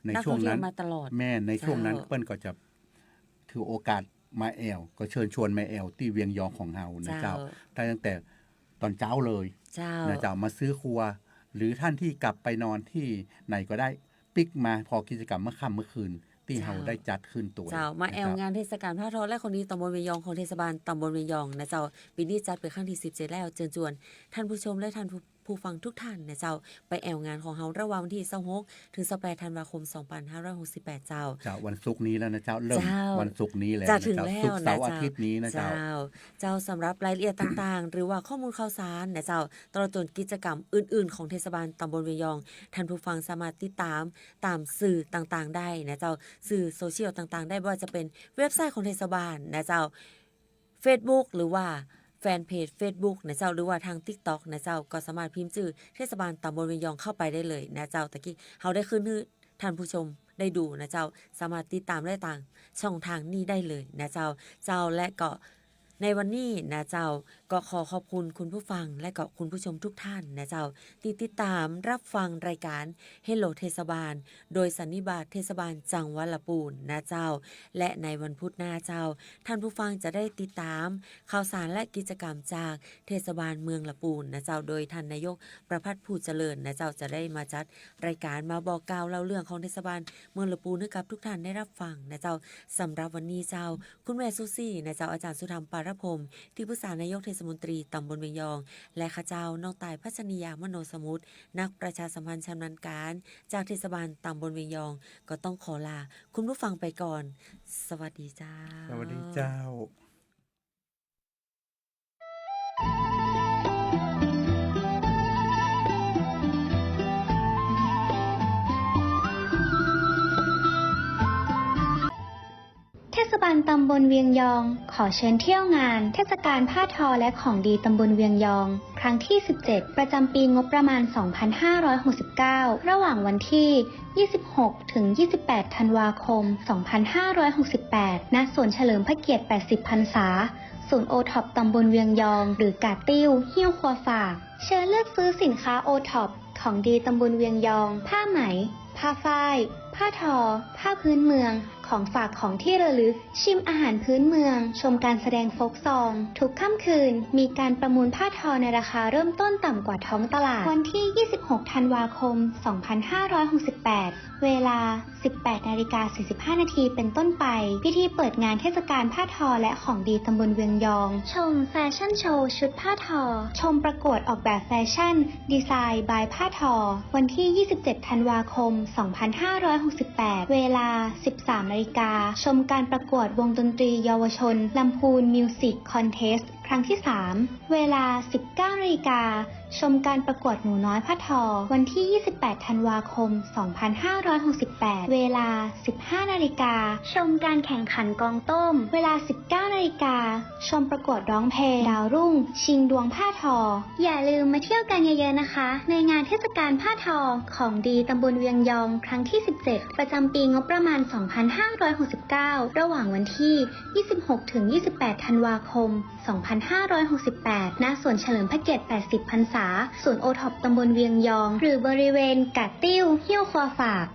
ในช่วงนั้น นักท่องเที่ยวมาตลอด แม่น ในช่วงนั้น เจ้า เปิ้นก็จะถือโอกาสมาแอ่ว ก็เชิญชวนมาแอ่วตี้เวียงยองของเฮานะเจ้า เจ้า ได้ตั้งแต่ตอนเจ๊าเลย เจ้า นะเจ้า มาซื้อครัว หรือต้านตี้กลับไปนอนตี้ไหนก็ได้ ปิ๊กมาผ่อกิจกรรมเมื่อค่ำเมื่อคืนตี้เฮา เจ้า ได้จัดขึ้นตวย เจ้า มาแอ่ว นะเจ้า งานเทศกาลผ้าทอและของดีต๋ำบลเวียงยองของเทศบาลต๋ำบลเวียงยองนะเจ้า ปี๋นี้จัดเป๋นครั้งตี้สิบเจ็ดแล้ว เจิญจวนท่านผู้ชมและท่านผู้ ผู้ฟังทุกท่านนะเจ้า ไปแอ่วงานของเฮาระหว่างวันตี้ซาวหก ถึงซาวแปด ธันวาคม สองพันห้าร้อยหกสิบแปด เจ้า เจ้า วันศุกร์นี้แล้วนะเจ้า เริ่ม เจ้า วันศุกร์นี้แล้วนะเจ้า จะถึงแล้ว ศุกร์เสาร์ นะเจ้า อาทิตย์นี้นะเจ้า เจ้า เจ้า สำหรับรายละเอียดต่างๆ หรือว่าข้อมูลข่าวสารนะเจ้า ตลอดจนกิจกรรมอื่นๆ ของเทศบาลต๋ำบลเวียงยอง ท่านผู้ฟังสามารถติดต๋ามต๋ามสื่อต่างๆ ได้นะเจ้า สื่อโซเชียลต่างๆ ได้ บ่ว่าจะเป๋นเว็บไซต์ของเทศบาลนะเจ้า เฟซบุ๊ก หรือว่าแฟนเพจเฟซบุ๊กนะเจ้า หรือว่าตางติ๊กต็อกนะเจ้า ก็สามารถพิมพ์จื้อเทศบาลต๋ำบลเวียงยองเข้าไปได้เลยนะเจ้า ตะกี้เฮาได้ขึ้นหื้อท่านผู้ชมได้ดูนะเจ้า สามารถติดต๋ามได้ตางช่องตางนี้ได้เลยนะเจ้า เจ้า และก็ในวันนี้นะเจ้า ก็ขอขอบคุณคุณผู้ฟังและก็คุณผู้ชมทุกท่านนะเจ้า ตี้ติดต๋ามฮับฟังรายก๋าน เฮลโลเทศบาล โดยสันนิบาตเทศบาลจังหวัดละปูนนะเจ้า และในวันพุธหน้าเจ้า ท่านผู้ฟังจะได้ติดต๋ามข่าวสารและกิจกรรมจากเทศบาลเมืองละปูนนะเจ้า โดยท่านนายกประภัส ภูเจริญนะเจ้า จะได้มาจัดรายก๋านมาบอกกล่าวเล่าเรื่องของเทศบาลเมืองละปูนหื้อกับทุกท่านได้ฮับฟังนะเจ้า สำหรับวันนี้เจ้า คุณแม่ซูซี่นะเจ้า อาจ๋ารย์สุธรรม ปาระพรหม ตี้ปรึกษานายกเทศมนตรีต๋ำบลเวียงยอง และข้าเจ้า น้องต่าย พัชนียา มโนสมุทร นักประชาสัมพันธ์ชำนาญก๋าน จากเทศบาลต๋ำบลเวียงยอง ก็ต้องขอลาคุณผู้ฟังไปก่อน สวัสดีเจ้า สวัสดีเจ้า เทศบาลตำบลเวียงยอง ขอเชิญเที่ยวงานเทศกาลผ้าทอและของดีตำบลเวียงยอง ครั้งที่ สิบเจ็ด ประจำปีงบประมาณ สองพันห้าร้อยหกสิบเก้า ระหว่างวันที่ ยี่สิบหก ถึง ยี่สิบแปด ธันวาคม สองพันห้าร้อยหกสิบแปด ณ สวนเฉลิมพระเกียรติ แปดสิบ พรรษา ศูนย์โอท็อปตำบลเวียงยอง หรือกาดติ้ว หิ้วครัวฝาก เชิญเลือกซื้อสินค้าโอท็อป ของดีตำบลเวียงยอง ผ้าไหม ผ้าฝ้าย ผ้าทอ ผ้าพื้นเมือง ของฝากของที่ระลึก ชิมอาหารพื้นเมือง ชมการแสดงโฟล์คซอง ทุกค่ำคืน มีการประมูลผ้าทอในราคาเริ่มต้นต่ำกว่าท้องตลาด วันที่ ยี่สิบหก ธันวาคม สองพันห้าร้อยหกสิบแปด เวลา สิบแปด นาฬิกา สี่สิบห้า นาที เป็นต้นไป พิธีเปิดงานเทศกาลผ้าทอและของดีตำบลเวียงยอง ชมแฟชั่นโชว์ชุดผ้าทอ ชมประกวดออกแบบแฟชั่น ดีไซน์บายผ้าทอ วันที่ ยี่สิบเจ็ด ธันวาคม สองพันห้าร้อยหกสิบแปด เวลา สิบสาม นาฬิกา ชมการประกวดวงดนตรีเยาวชน ลำพูนมิวสิกคอนเทสต์ ครั้งที่ สาม เวลา สิบเก้า นาฬิกา ชมการประกวดหนูน้อยผ้าทอ วันที่ ยี่สิบแปด ธันวาคม สองพันห้าร้อยหกสิบแปด เวลา สิบห้า นาฬิกา ชมการแข่งขันกลองโต้ม เวลา สิบเก้า นาฬิกา ชมประกวดร้องเพลงดาวรุ่ง ชิงดวงผ้าทอ อย่าลืมมาเที่ยวกันเยอะๆ นะคะ ในงานเทศกาลผ้าทอ ของดีตำบลเวียงยอง ครั้งที่ สิบเจ็ด ประจำปีงบประมาณ สองพันห้าร้อยหกสิบเก้า ระหว่างวันที่ ยี่สิบหก ถึง ยี่สิบแปด ธันวาคม สองพันห้าร้อยหกสิบแปด ณ สวนเฉลิมพระเกียรติ แปดสิบ พรรษา ศูนย์โอท็อปตำบลเวียงยอง หรือบริเวณกาดติ้ว หิ้วครัวฝาก